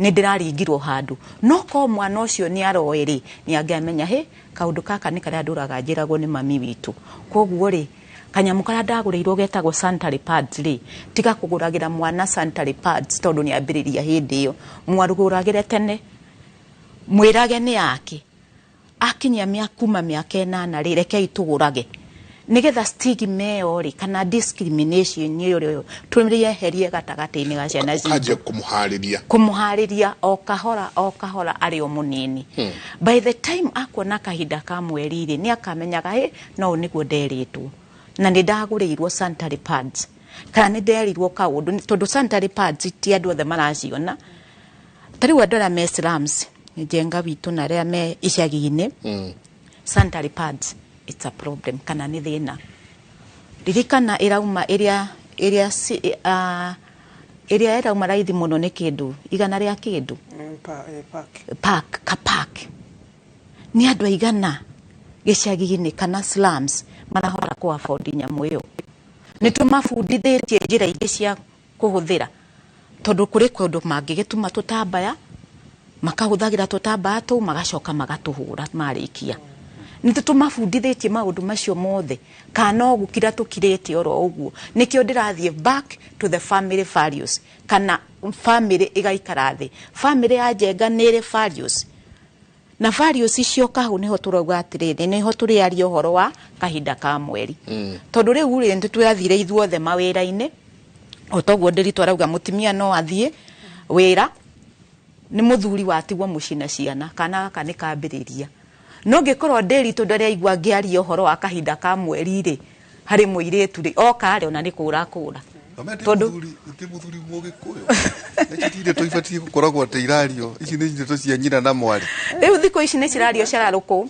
Speaker 4: nĩ ndĩraringirwo handũ. No ko mwana ũcio nĩ aroĩ rĩ, nĩ angĩamenya, hĩ, kaũndũ gaka nĩ karĩa ndũraga njĩragwo nĩ mami witũ. Koguo rĩ, kanyamũ karĩa ndagũrĩirwo getagwo sanitary pads rĩ, tiga kũgũragĩra mwana sanitary pads tondũ nĩ ambĩrĩria hĩndĩ ĩyo. Mwarũgũragĩre tene, mwĩrage nĩ yake akinyia kuma mĩaka 8 rĩ, rekei tũgũrage, nĩgetha stigma ĩyo rĩ kana discrimination ĩyo rĩ, tũmĩeherie gatagatĩ-inĩ ga ciana citũ.
Speaker 1: Ũkanjia kũmũharĩria.
Speaker 4: Kũmũharĩria o kahora o kahora arĩ o mũnini. By the time akuona kahinda ka mweri rĩ, nĩ akamenyaga, hĩ, no ũũ nĩguo nderĩtwo na nĩ ndagũrĩirwo sanitary pads kana nĩ nderirwo kaũndũ. Tondũ sanitary pads ti andũ othe maraciona. Ta rĩu andũ arĩa me slums, Njenga witũ, na arĩa me icagi-inĩ, sanitary pads, it's a problem kana nĩ thĩna. Ririkana ĩrauma ĩrĩa ĩrĩa ĩrauma raithi mũno nĩ kĩndũ igana rĩa kĩndũ.
Speaker 3: Pack.
Speaker 4: Pack, ka pack nĩ andũ aigana gĩcagi-inĩ kana slums marahota kũ afford nyamũ ĩyo? Nĩ tũmabundithĩtie njĩra ingĩ cia kũhũthĩra, tondũ kũrĩ kũndũ mangĩgĩtuma tũtambaya, makahũthagĩra tũtambaya tũu, magacoka magatũhũra marĩkia. Nĩ tũmabundithĩtie maũndũ macio mothe kana no gũkira tũkirĩte oro ũguo? Nĩkĩo ndĩrathiĩ back to the family values, kana family ĩgaikara thĩ. Family ya Njenga nĩ ĩrĩ values, na values icio kahu niho tũrauga atĩrĩrĩ, niho tũrĩaria ũhoro wa kahinda ka mweri. Tondũ rĩu rĩ, nĩ tũrathire ithuothe mawĩra-inĩ, o toguo ndĩritũ arauga mũtumia no athiĩ wĩra, nĩ mũthuri watigwo mũciĩ na ciana, kana gaka nĩ kambĩrĩria. No ngĩkorwo ndĩritũ ndarĩ aigua ngĩaria ũhoro wa kahinda ka mweri rĩ, harĩ mũirĩtu rĩ, oka rĩ, ona nĩ kũra kũra.
Speaker 2: Tondũ ti mũthuri mũgĩkũyũ, ici ti ndeto ibatiĩ gũkoragwo atĩ irario. Ici nĩ ndeto cia nyina na mwarĩ.
Speaker 4: Rĩu thikũ ici nĩ cirario cararũkũ,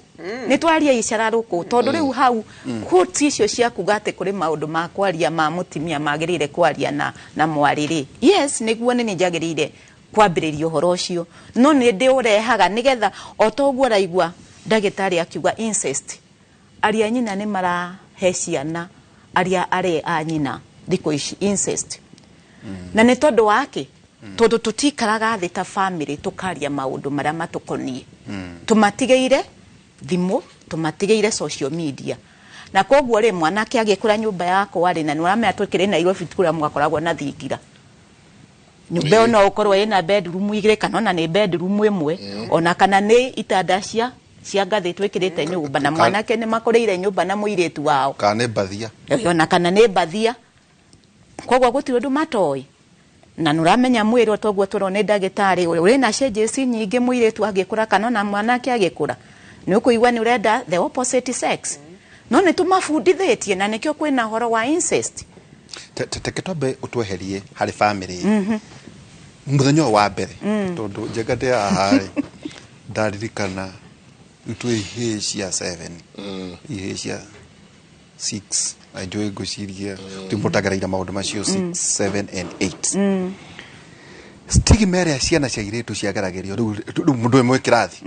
Speaker 4: nĩ twaria icararũkũ, tondũ rĩu hau quotes icio cia kuga atĩ kũrĩ maũndũ ma kwaria ma mũtumia magĩrĩire kwaria na mwarĩ rĩ, yes, nĩguo nĩ njagĩrĩire kwambĩrĩria ũhoro ũcio, no nĩ ndĩũrehaga nĩgetha o ta ũguo ũraigua ndagĩtarĩ akiuga incest, aria nyina nĩ marahe ciana aria arĩ a nyina thikũ ici incest. Na nĩ tondũ wake, tondũ tũtikaraga thĩ ta family tũkaria maũndũ marĩa matũkoniĩ. Tũmatigĩire thimũ, tũmatigĩire social media, na koguo rĩ, mwanake agĩkũra nyũmba yakwa rĩ, na nĩ ũramenya tũkĩrĩ Nairobi kũrĩa mwakoragwo na thingira, nyũmba ĩyo no ũkorwo ĩna bedroom igĩrĩ kana ona nĩ bedroom ĩmwe, ona kana nĩ itanda cia ngathĩ twĩkĩrĩte nyũmba, na mwanake nĩ makũrĩire nyũmba na mũirĩtu wao.
Speaker 2: Kana nĩ mbathia.
Speaker 4: Ona kana nĩ mbathia. Koguo gũtirĩ ũndũ matoĩ. Na nĩ ũramenya mwĩrĩ, toguo tũrona nĩ ndagĩtarĩ, ũrĩ na changes nyingĩ mũirĩtu agĩkũra kana ona mwanake agĩkũra, nĩ ũkũigua nĩ ũrenda the opposite sex. No nĩ tũmabundithĩtie, na nĩkĩo kwĩna ũhoro wa incest.
Speaker 2: Teke twambe ũtweherie harĩ family mũthenya ũyũ wa mbere, tondũ Njenga ndĩ haha rĩ, ndaririkana twĩ ihĩĩ cia 7, ihĩĩ cia 6, na njũĩ ngwĩciria ti mũtagereire maũndũ macio, 6, 7 and 8, stigma ĩrĩa ciana cia airĩtu ciageragĩrio. Rĩu mũndũ ĩmwe kĩrathi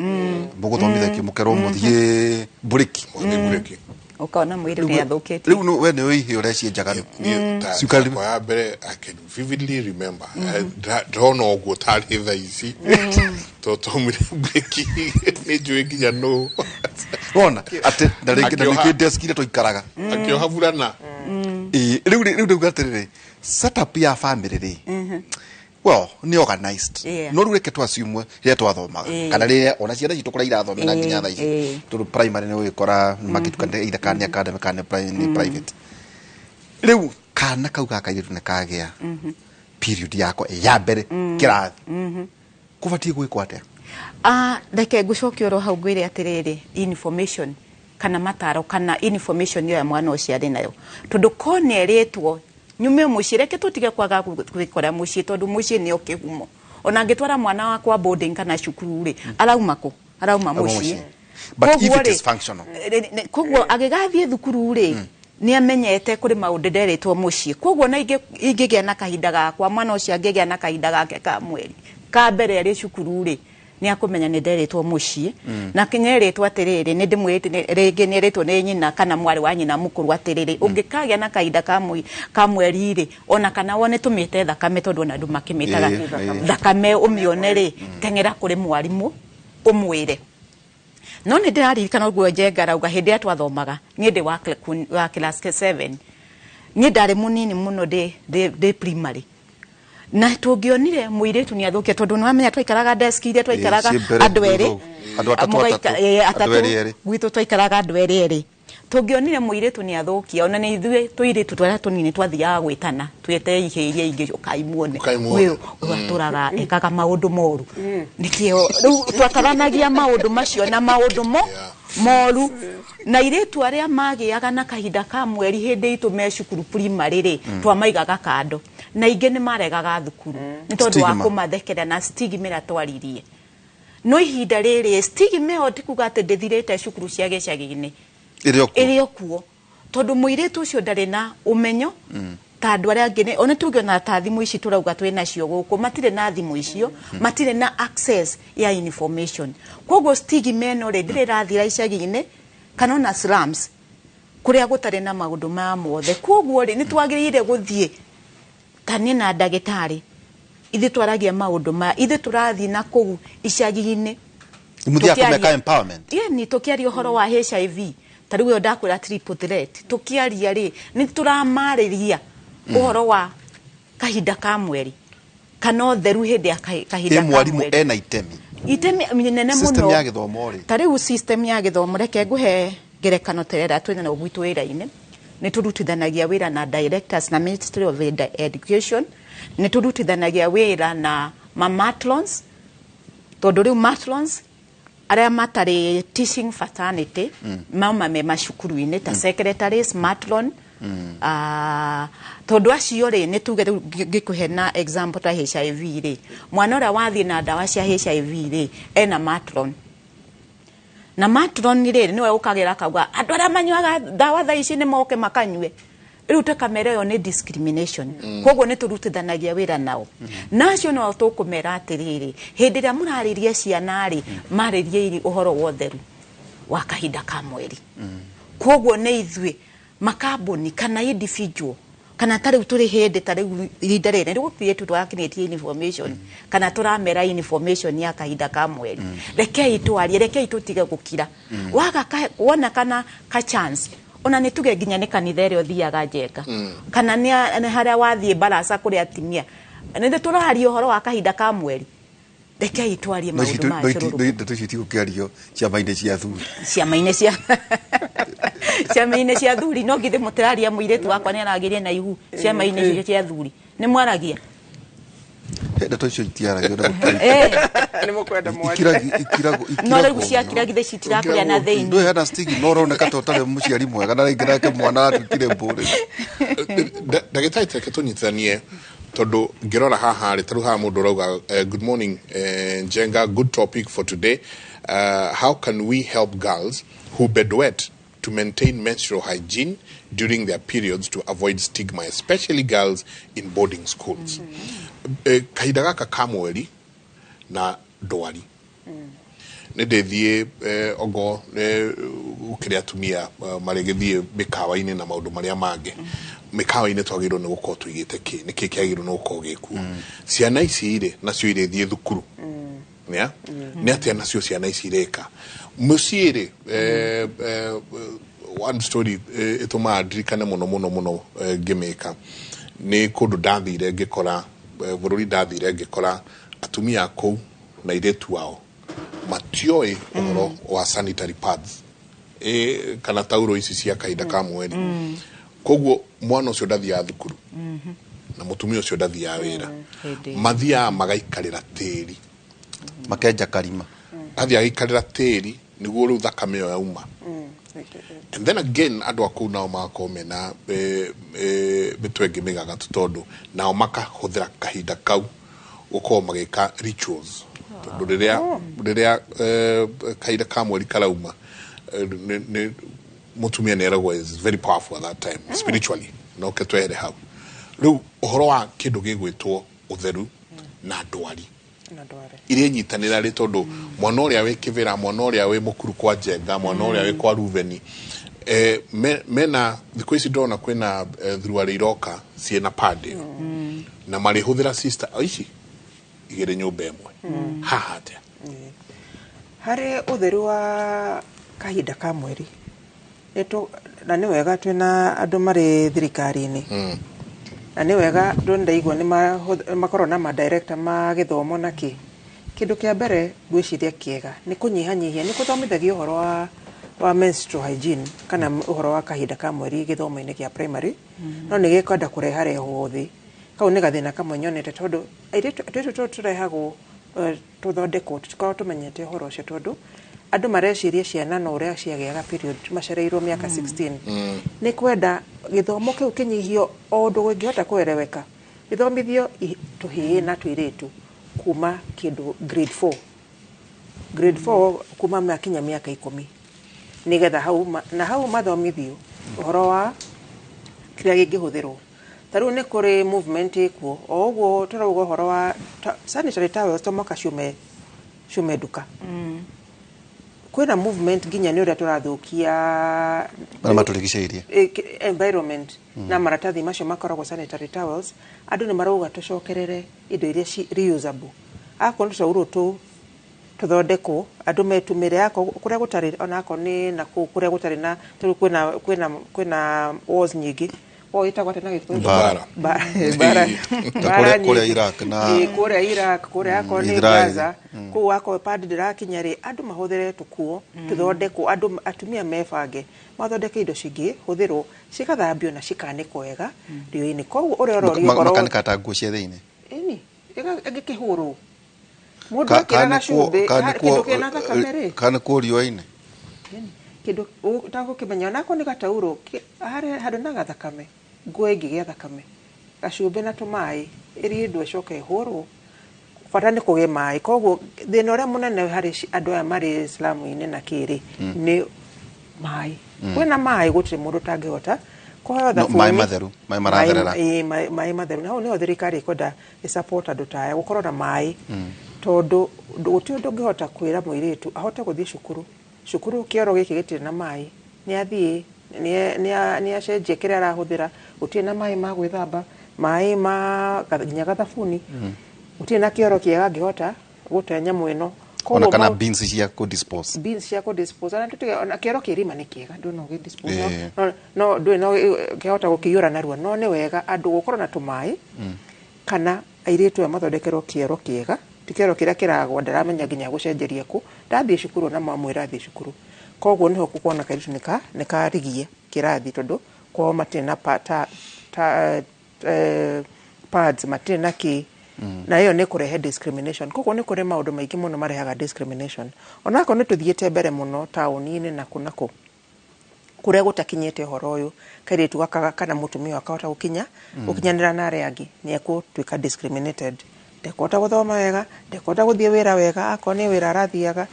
Speaker 2: mũgũthomithagio, mũkerwo mũthiĩ mburĩki.
Speaker 1: Mũthiĩ mburĩki.
Speaker 4: Ũkona mwĩrĩ nĩ athũkĩtie.
Speaker 2: Rĩu we nĩ ũĩ ihĩĩ ũrĩa cienjaga rĩu.
Speaker 1: Niĩ takwa ya mbere, I can vividly remember. Ndĩrona ũguo tarĩ thaa ici to twaumire mburĩki, nĩ njũĩ nginya nũ.
Speaker 2: Wona atĩ na rĩngĩ na rĩngĩ desk iria tũikaraga.
Speaker 1: Akĩoha burana.
Speaker 2: Ĩĩ, rĩu ndauga atĩrĩrĩ, setup ya family rĩ, well, nĩ organized. No rĩu reke twassume rĩrĩa twathomaga kana rĩrĩa ona ciana citũ kũrĩa irathomera nginya thaa ici, tondũ primary nĩ ũgĩkora magĩtukana either kana nĩ academy kana nĩ private. Rĩu kana kau ga kairĩtu nĩ kagĩa period yako ya mbere kĩrathi, kũbatiĩ gwĩkwo atĩa?
Speaker 4: Reke ngũcokie oro hau ngwĩre atĩrĩrĩ, information kana mataro kana information ĩyo ya mwana ũcio arĩ nayo, tondũ ko nĩ erĩtwo nyume mũciĩ, reke tũtige kwaga gwĩkora mũciĩ, tondũ mũciĩ nĩo kĩhumo. Ona angĩtwara mwana wakwa boarding kana cukuru rĩ, arauma kũ? Arauma mũciĩ.
Speaker 2: But if
Speaker 4: Koguo
Speaker 2: it
Speaker 4: rĩ,
Speaker 2: is functional.
Speaker 4: Koguo agĩgathiĩ thukuru rĩ, nĩ amenyete kũrĩ maũndũ nderĩtwo mũciĩ. Koguo na ingĩgĩa na kahinda gakwa, mwana ũcio angĩgĩa na kahinda gake ka mweri ka mbere arĩ cukuru rĩ, nĩ akũmenya nĩ nderĩtwo mũciĩ, na kinya erĩtwo atĩrĩrĩ, nĩ ndĩmwĩrĩte rĩngĩ, nĩ erĩtwo nĩ nyina kana mwarĩ wa nyina mũkũrũ atĩrĩrĩ, ũngĩkagĩa na kahinda ka mweri rĩ, ona kana wone tũmĩte thakame, tondũ ona andũ makĩmĩtaga thakame, ũmĩone rĩ, teng'era kũrĩ mwarimũ ũmwĩre. No nĩ ndĩraririkana ũguo Njenga arauga, hĩndĩ ĩrĩa twathomaga, niĩ ndĩ wa class 7, niĩ ndarĩ mũnini mũno, ndĩ primary, na tũngĩonire mũirĩtu nĩ athũkia, tondũ nĩ wamenya twaikaraga desk iria twaikaraga
Speaker 2: ciĩ mbere,
Speaker 4: andũ erĩ,
Speaker 2: andũ atatũ, atatũ, andũ
Speaker 4: atatũ,
Speaker 2: erĩ erĩ.
Speaker 4: Gwitũ twaikaraga andũ erĩ erĩ. Tũngĩonire mũirĩtu nĩ athũkia, ona nĩ ithuĩ tũirĩtu tũrĩa tũnini twathiaga gwĩtana, twĩte ihĩ iria ingĩ, ũkai muone
Speaker 1: Ũkai muone.
Speaker 4: ũyũ atũraga ekaga maũndũ moru nĩkĩo. Rĩu twataranagia maũndũ macio na maũndũ mo moru, na irĩtu arĩa magĩaga na kahinda ka mweri hĩndĩ itũ me cukuru primary rĩ, twamaigaga kando, na ingĩ nĩ maregaga thukuru nĩ tondũ wa
Speaker 2: Stigma.
Speaker 4: kũmathekera na stigma ĩrĩa twaririe. No ihinda rĩrĩ stigma ĩyo tikuga atĩ ndĩthirĩte cukuru cia gĩcagi-inĩ.
Speaker 2: Ĩrĩ o kuo.
Speaker 4: Ĩrĩ o kuo, tondũ mũirĩtu ũcio ndarĩ na ũmenyo ta andũ arĩa angĩ. Ona tũngĩona ta thimũ ici tũrauga twĩ nacio gũkũ, matirĩ na thimũ icio, matirĩ na access ya information. Koguo stigma ĩno rĩ, ndĩrĩ ĩrathira icagi-inĩ kana ona slums kũrĩa gũtarĩ na maũndũ maya mothe. Koguo rĩ, nĩ twagĩrĩire gũthiĩ ta niĩ na ndagĩtarĩ, ithuĩ twaragia maũndũ maya, ithuĩ tũrathiĩ na kũu icagi-inĩ.
Speaker 2: Mũthiaga
Speaker 4: Tũkĩaria-
Speaker 2: kũmeka empowerment.
Speaker 4: Yani tũkĩaria ũhoro wa HIV, ta rĩu ĩyo ndakwĩra triple threat, tũkĩaria rĩ, nĩ tũramarĩria ũhoro wa kahinda ka mweri kana ũtheru hĩndĩ ya kahinda
Speaker 2: Ĩ
Speaker 4: ka
Speaker 2: mwarimũ
Speaker 4: mweri.
Speaker 2: ena itemi?
Speaker 4: Itemi nene
Speaker 2: System
Speaker 4: mũno.
Speaker 2: ya gĩthomo rĩ?
Speaker 4: Ta rĩu system ya gĩthomo, reke ngũhe ngerekano ta ĩrĩa twĩna nayo gwitũ wĩra-inĩ. Nĩ tũrutithanagia wĩra na directors na Ministry of Education, nĩ tũrutithanagia wĩra na ma matrons, tondũ rĩu matrons arĩa matarĩ teaching fraternity mauma me macukuru-inĩ ta secretaries, matron, tondũ acio rĩ, nĩ tuge rĩu ngĩkũhe na example ta HIV rĩ, mwana ũrĩa wathiĩ na ndawa cia HIV rĩ, ena matron, na matron rĩ, nĩwe ũkagĩra akauga andũ arĩa manyuaga ndawa thaa ici nĩ moke makanyue. Rĩu tũkamera ĩyo nĩ discrimination. Koguo nĩ tũrutithanagia wĩra nao, na acio no tũkũmera atĩrĩrĩ, hĩndĩ ĩrĩa mũrarĩria ciana rĩ, marĩrie ũhoro wa ũtheru wa kahinda ka mweri. Koguo nĩ ithuĩ makambuni kana individual, kana ta rĩu tũrĩ hĩndĩ, ta rĩu ihinda rĩrĩ nĩ gũkire tũrakinyĩtie information kana tũramera information ya kahinda ka mweri. Rekei twarie, rekei tũtige gũkira. Waga wona kana ka chance, ona nĩ tuge nginya nĩ kanitha ĩrĩa ũthiaga, Njenga, kana nĩ harĩa wathiĩ baraca kũrĩ atimia, nĩ tũraria ũhoro wa kahinda ka mweri. Rekei twarie
Speaker 2: No ici
Speaker 4: maũndũ maya cũrũrũka.
Speaker 2: Ndeto ici itigũkĩario ciama-inĩ cia athuri.
Speaker 4: Ciama-inĩ cia athuri, no githĩ mũtĩraria mũirĩtu wakwa nĩ aragĩire na ihu ciama-inĩ icio cia athuri nĩ mwaragia?
Speaker 2: Ndeto icio itiaragio na gũkĩra.
Speaker 3: Nĩ mũkwenda mwaria.
Speaker 2: Ikiragwo.
Speaker 4: No rĩu ciakira githĩ citirakũrĩa na thĩinĩ?
Speaker 2: Ndũĩ hena stigma, no ũroneka ta ũtarĩ mũciari mwega, na rĩngĩ nake mwana aratuĩkire mbũrĩ.
Speaker 1: Ndagĩtarĩ, reke tũnyitithanie, tondũ ngĩrora haha rĩ, tarĩu haha mũndũ ũrauga, "Good morning, Njenga, good topic for today. How can we help girls who bedwet to maintain menstrual hygiene during their periods to avoid stigma, especially girls in boarding schools?" Kahinda gaka ka mweri na ndwari nĩ ndĩthiĩ ongo gũkĩrĩ atumia marĩgĩthiĩ mĩkawa-inĩ na maũndũ marĩa mangĩ. Mĩkawa-inĩ twagĩrĩirwo nĩ gũkorwo tũigĩte kĩ? Nĩ kĩ kĩagĩrĩirwo nĩ gũkorwo gĩkuo? Ciana ici rĩ, nacio irĩthiĩ thukuru nĩa nĩ atĩa? Nacio ciana ici ireka mũciĩ rĩ, one story ĩtũmaga ndirikane mũno mũno mũno, ngĩmĩka nĩ kũndũ ndathire ngĩkora, bũrũri ndathire ngĩkora atumia a kũu na airĩtu ao matioĩ ũhoro wa sanitary pads kana tauro ici cia kahinda ka mweri. Koguo mwana ũcio ndathiaga thukuru na mũtumia ũcio ndathiaga wĩra.
Speaker 4: Hĩndĩ ĩyo.
Speaker 1: Mathiaga magaikarĩra tĩri.
Speaker 2: Makenja karima.
Speaker 1: Athiĩ agĩikarĩra tĩri nĩguo rĩu thakame ĩyo yauma. And then again andũ a kũu nao magakorwo mena mĩtwe ĩngĩ mĩgagatu, tondũ nao makahũthĩra kahinda kau gũkorwo magĩka rituals, tondũ rĩrĩa kahinda ka mweri karauma, nĩ mũtumia nĩ eragwo is very powerful at that time spiritually. No ke twehere hau rĩu ũhoro wa kĩndũ gĩgwĩtwo ũtheru na ndwari
Speaker 3: na ndware
Speaker 1: iria inyitanĩra rĩ, tondũ mwana ũrĩa wĩ Kĩbĩra, mwana ũrĩa wĩ Mũkuru kwa Njenga, mwana ũrĩa wĩ kwa Ruveni, mena thikũ ici ndĩrona kwĩna thuruarĩ iroka ciĩna pad ĩyo na marĩhũthĩra sister ici igĩrĩ nyũmba ĩmwe haha atĩa?
Speaker 3: Harĩ ũtheru wa kahinda ka mweri, na nĩ wega twĩna andũ marĩ thirikari-inĩ, na nĩ wega andũ ndaigua nĩ makorwo na madirector ma gĩthomo na kĩ. Kĩndũ kĩa mbere ngwĩciria kĩega nĩ kũnyihanyihia, nĩ kũthomithagio ũhoro wa menstrual hygiene kana ũhoro wa kahinda ka mweri gĩthomo-inĩ kĩa primary, no nĩ gĩkwenda kũreharehwo thĩ. Kau nĩ gathĩna kamwe nyonete, tondũ airĩtu tũtũ tũtũ tũrehagwo, tũthondekwo, tũtikoragwo tũmenyete ũhoro ũcio, tondũ andũ mareciria ciana no ũrĩa ciagĩaga period macereirwo mĩaka 16. Nĩ kwenda gĩthomo kĩu kĩnyihio o ũndũ kĩngĩhota kũereweka, gĩthomithio tũhĩĩ na tũirĩtu kuma kĩndũ grade 4, grade 4, kuma makinya mĩaka 10, nĩgetha hau na hau mathomithio ũhoro wa kĩrĩa kĩngĩhũthĩrwo. Ta rĩu nĩ kũrĩ movement ĩkuo o ũguo tũrauga ũhoro wa sanitary towels to mũhaka ciume nduka. Kwĩna movement nginya nĩ ũrĩa tũrathũkia
Speaker 2: marĩa matũrigicĩirie,
Speaker 3: environment na maratathi macio makoragwo sanitary towels. Andũ nĩ marauga tũcokerere indo iria ci reusable, akorwo nĩ tũtaurũ tũthondekwo andũ metumĩre, akorwo kũrĩa gũtarĩ, onakorwo nĩ na kũu kũrĩa gũtarĩ na tarĩu kwĩna wars nyingĩ, war ĩtagwo atĩa na Gĩkũyũ?
Speaker 1: Mbara.
Speaker 3: Mbara.
Speaker 2: Ta
Speaker 3: Mbara
Speaker 2: kũrĩa
Speaker 3: nyingĩ.
Speaker 2: Iraq na
Speaker 3: Ĩ, kũrĩa Iraq, kũrĩa akorwo nĩ
Speaker 2: Israel.
Speaker 3: Gaza kũu, akorwo pad ndĩrakinya rĩ, andũ mahũthĩre tũkuo tũthondekwo, andũ atumia mebange mathondeke indo cingĩhũthĩrwo, cigathambio na cikanĩkwo wega riũa-inĩ. Koguo ũrĩa ũrorio ũhoro
Speaker 2: Makanĩka ta nguo cia thĩinĩ.
Speaker 3: Ĩni ĩgĩkĩhũrwo mũndũ ekĩraga cumbĩ kĩndũ kĩna thakame rĩ.
Speaker 2: Kanĩkwo riũa-inĩ.
Speaker 3: Ĩni, kĩndũ ũtagũkĩmenya onakorwo nĩ gataurũ harĩa handũ na gathakame, nguo ĩngĩgĩa thakame, gacumbĩ na tũmaĩ ĩrindwo ĩcoke ĩhũrwo, bata nĩ kũgĩe maĩ. Koguo thĩna ũrĩa mũnene harĩ andũ aya marĩ slum-inĩ na kĩrĩ nĩ maĩ. Kwĩna maĩ gũtirĩ mũndũ ũtangĩhota kũheo
Speaker 2: No,
Speaker 3: thabuni.
Speaker 2: Maĩ matheru, maĩ maratherera.
Speaker 3: Ĩĩ, maĩ matheru. Na hau nĩho thirikari ĩkwenda ĩsupport andũ ta aya gũkorwo na maĩ, tondũ gũtirĩ ũndũ ũngĩhota kwĩra mũirĩtu ahote gũthiĩ cukuru, cukuru kĩoro gĩkĩ gĩtirĩ na maĩ, nĩ athiĩ nĩ acenjie kĩrĩa arahũthĩra, gũtirĩ na maĩ ma gwĩthamba, maĩ ma nginya gathabuni, gũtirĩ na kĩoro kĩega angĩhota gũte nyamũ ĩno.
Speaker 2: Ona
Speaker 3: Koguo
Speaker 2: kana bins cia kũ dispose.
Speaker 3: Bins cia kũ dispose, ona tutige ona kĩoro kĩrima nĩ kĩega, ndũĩ no ũgĩ dispose, no ndũĩ no kĩhota gũkĩiyũra narua. No nĩ wega andũ gũkorwo na tũmaĩ kana airĩtu aya mathondekerwo kĩoro kĩega, ti kĩoro kĩrĩa kĩragwa, ndaramenya nginya gũcenjeria kũ ndathiĩ cukuru na mamwĩra athiĩ cukuru. Koguo nĩho kuona kairĩtu nĩ karigie kĩrathi, tondũ kwao matirĩ na pa, ta, ta, pads, matirĩ na kĩ, na ĩyo nĩ kũrehe discrimination. Koguo nĩ kũrĩ maũndũ maingĩ mũno marehaga discrimination, onakorwo nĩ tũthiĩte mbere mũno taũni-inĩ na kũ na kũ kũrĩa gũtakinyĩte ũhoro ũyũ, kairĩtu gaka kana mũtumia akahota gũkinyanĩra na arĩa angĩ, nĩ ekũtuĩka discriminated, ndekũhota gũthoma wega, ndekũhota gũthiĩ wĩra wega akorwo nĩ wĩra arathiaga.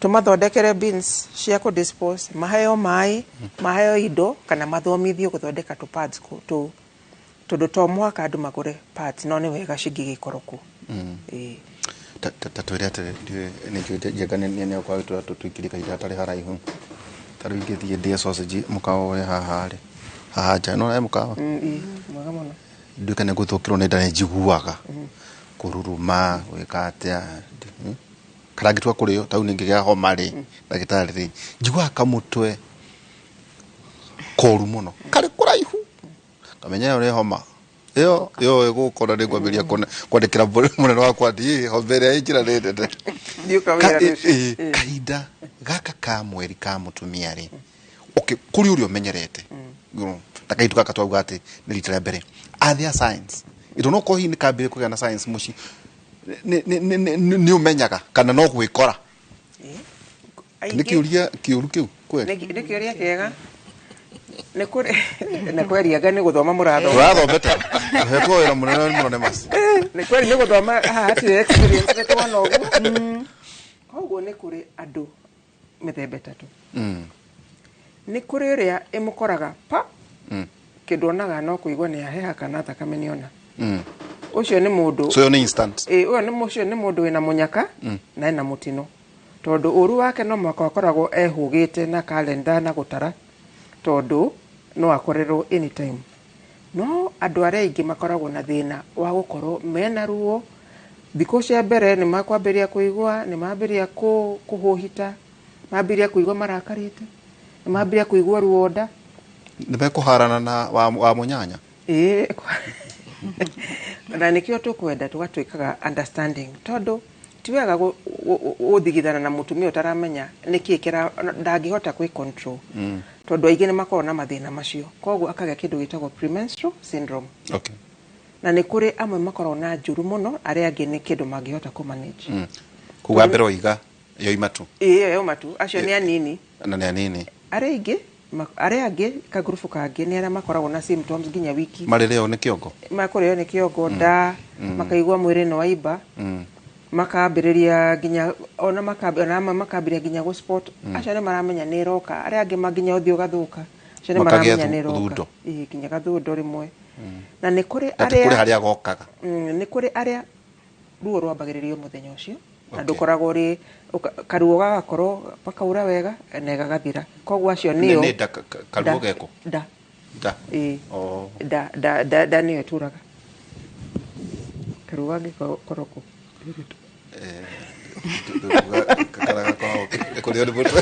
Speaker 3: Tũmathondekere bins cia kũ dispose, maheo maĩ, maheo indo kana mathomithio gũthondeka tũ pads tũ, tondũ to mũhaka andũ magũre pads, no nĩ wega cingĩgĩkorwo kuo. Ĩĩ.
Speaker 2: Ta twĩre atĩrĩ, ndiũĩ nĩ njũĩ Njenga nĩ nĩ gũtũra tũingĩrie kahinda hatarĩ haraihu. Ta rĩu ingĩthiĩ ndĩe sausage mũkawa ũrĩa haha rĩ, haha nja no he mũkawa,
Speaker 3: Ĩĩ, mwega mũno.
Speaker 2: Nduĩke nĩ ngũthũkĩrwo nĩ nda, nĩ njiguaga kũruruma gwĩka atĩa, Kana ngĩtua kũrĩo ta rĩu nĩngĩgĩa homa rĩ, ndagĩtarĩ rĩ, njiguaga kamũtwe koru mũno karĩ kũraihu, ngamenya ĩyo nĩ homa ĩyo ĩgũkora nĩ ngwambĩrĩria kwandĩkĩra mũnene wakwa atĩ "Ĩ, homa ĩrĩa ĩ njĩra nĩ nene."
Speaker 3: Ndiũka wĩra rũciũ.
Speaker 2: Kahinda gaka ka mweri ka mũtumia rĩ, okay, kũrĩ ũrĩa ũmenyerete, ta kairĩtu gaka twauga atĩ nĩ rita rĩa mbere, are there signs ito no korwo hihi nĩ kambĩrĩria kũgĩa na signs mũciĩ? Nĩ ũmenyaga kana no gwĩkora? Nĩ
Speaker 3: Aingĩ-
Speaker 2: kĩũria kĩũru kĩu kweli?
Speaker 3: Nĩ kĩũria kĩega. Nĩ kũrĩ nĩ kwerianga nĩ gũthoma mũrathoma.
Speaker 2: Tũrathomete, tũhetwo wĩra mũnene mũno nĩ Mercy.
Speaker 3: Nĩ kweri nĩ gũthoma haha hatirĩ experience nĩ tuona ũguo. Koguo nĩ kũrĩ andũ mĩthemba ĩtatũ. Nĩ kũrĩ ũrĩa ĩmũkoraga pa kĩndũ onaga no kũigua nĩ aheha kana thakame nĩona. Ũcio nĩ mũndũ.
Speaker 2: So ĩyo nĩ instant?
Speaker 3: Ĩ, ũyũ nĩ ũcio nĩ mũndũ wĩna mũnyaka na ena mũtino, tondũ ũru wake no mwaka akoragwo ehũgĩte na kalenda na gũtara, tondũ no akorerwo anytime. No andũ arĩa aingĩ makoragwo na thĩna wa gũkorwo mena ruo thikũ cia mbere, nĩ makwambĩrĩria kũigua, nĩ mambĩrĩria kũhũhita, mambĩrĩria kũigua marakarĩte, nĩ mambĩrĩria kũigua ruo nda.
Speaker 2: Nĩ mekũharana na wa mũnyanya.
Speaker 3: Ĩĩ, na nĩkĩo tũkwenda tũgatuĩkaga understanding, tondũ ti wega gũthigithana na mũtumia ũtaramenya nĩkĩĩ kĩra ndangĩhota kwĩ control, tondũ aingĩ nĩ makoragwo na mathĩna macio, koguo akagĩa kĩndũ gĩtagwo premenstrual syndrome. Na nĩ kũrĩ amwe makoragwo na njũru mũno, arĩa angĩ nĩ kĩndũ mangĩhota kũ manage.
Speaker 2: Kuga mbere oiga yoima tu.
Speaker 3: Ĩĩ, ĩyo yauma tu, acio nĩ anini.
Speaker 2: Na nĩ anini.
Speaker 3: Arĩa aingĩ arĩa angĩ kagurubu kangĩ nĩ arĩa makoragwo na symptoms nginya wiki.
Speaker 2: Marĩrĩo nĩ kĩongo.
Speaker 3: Makũrĩo nĩ kĩongo, nda, makaigua mwĩrĩ nĩ waimba, makambĩrĩria nginya ona ona amwe makambĩrĩria nginya gũ spot. Acio nĩ maramenya nĩ ĩroka. Arĩa angĩ nginya ũthiũ ũgathũka, acio nĩ
Speaker 2: Makagĩa
Speaker 3: maramenya nĩ ĩroka.
Speaker 2: Thundo.
Speaker 3: Ĩĩ, nginya gathundo rĩmwe. Na nĩ kũrĩ
Speaker 2: Na ti kũrĩ
Speaker 3: arĩa
Speaker 2: harĩa gokaga.
Speaker 3: Nĩ kũrĩ arĩa ruo rwambagĩrĩrio mũthenya ũcio na ndũkoragwo ũrĩ karuo gagakorwo bakaura wega na gagathira, koguo acio
Speaker 2: Nĩ
Speaker 3: nĩo
Speaker 2: nĩ nda karuo
Speaker 3: nda-
Speaker 2: geko
Speaker 3: nda.
Speaker 2: Nda.
Speaker 3: Ĩĩ.
Speaker 2: Oh.
Speaker 3: Nda nda nda nda nĩyo ĩturaga karuo gangĩkorwo kũ.
Speaker 2: Kana gakoragwo kũrĩo nĩ mũtwe.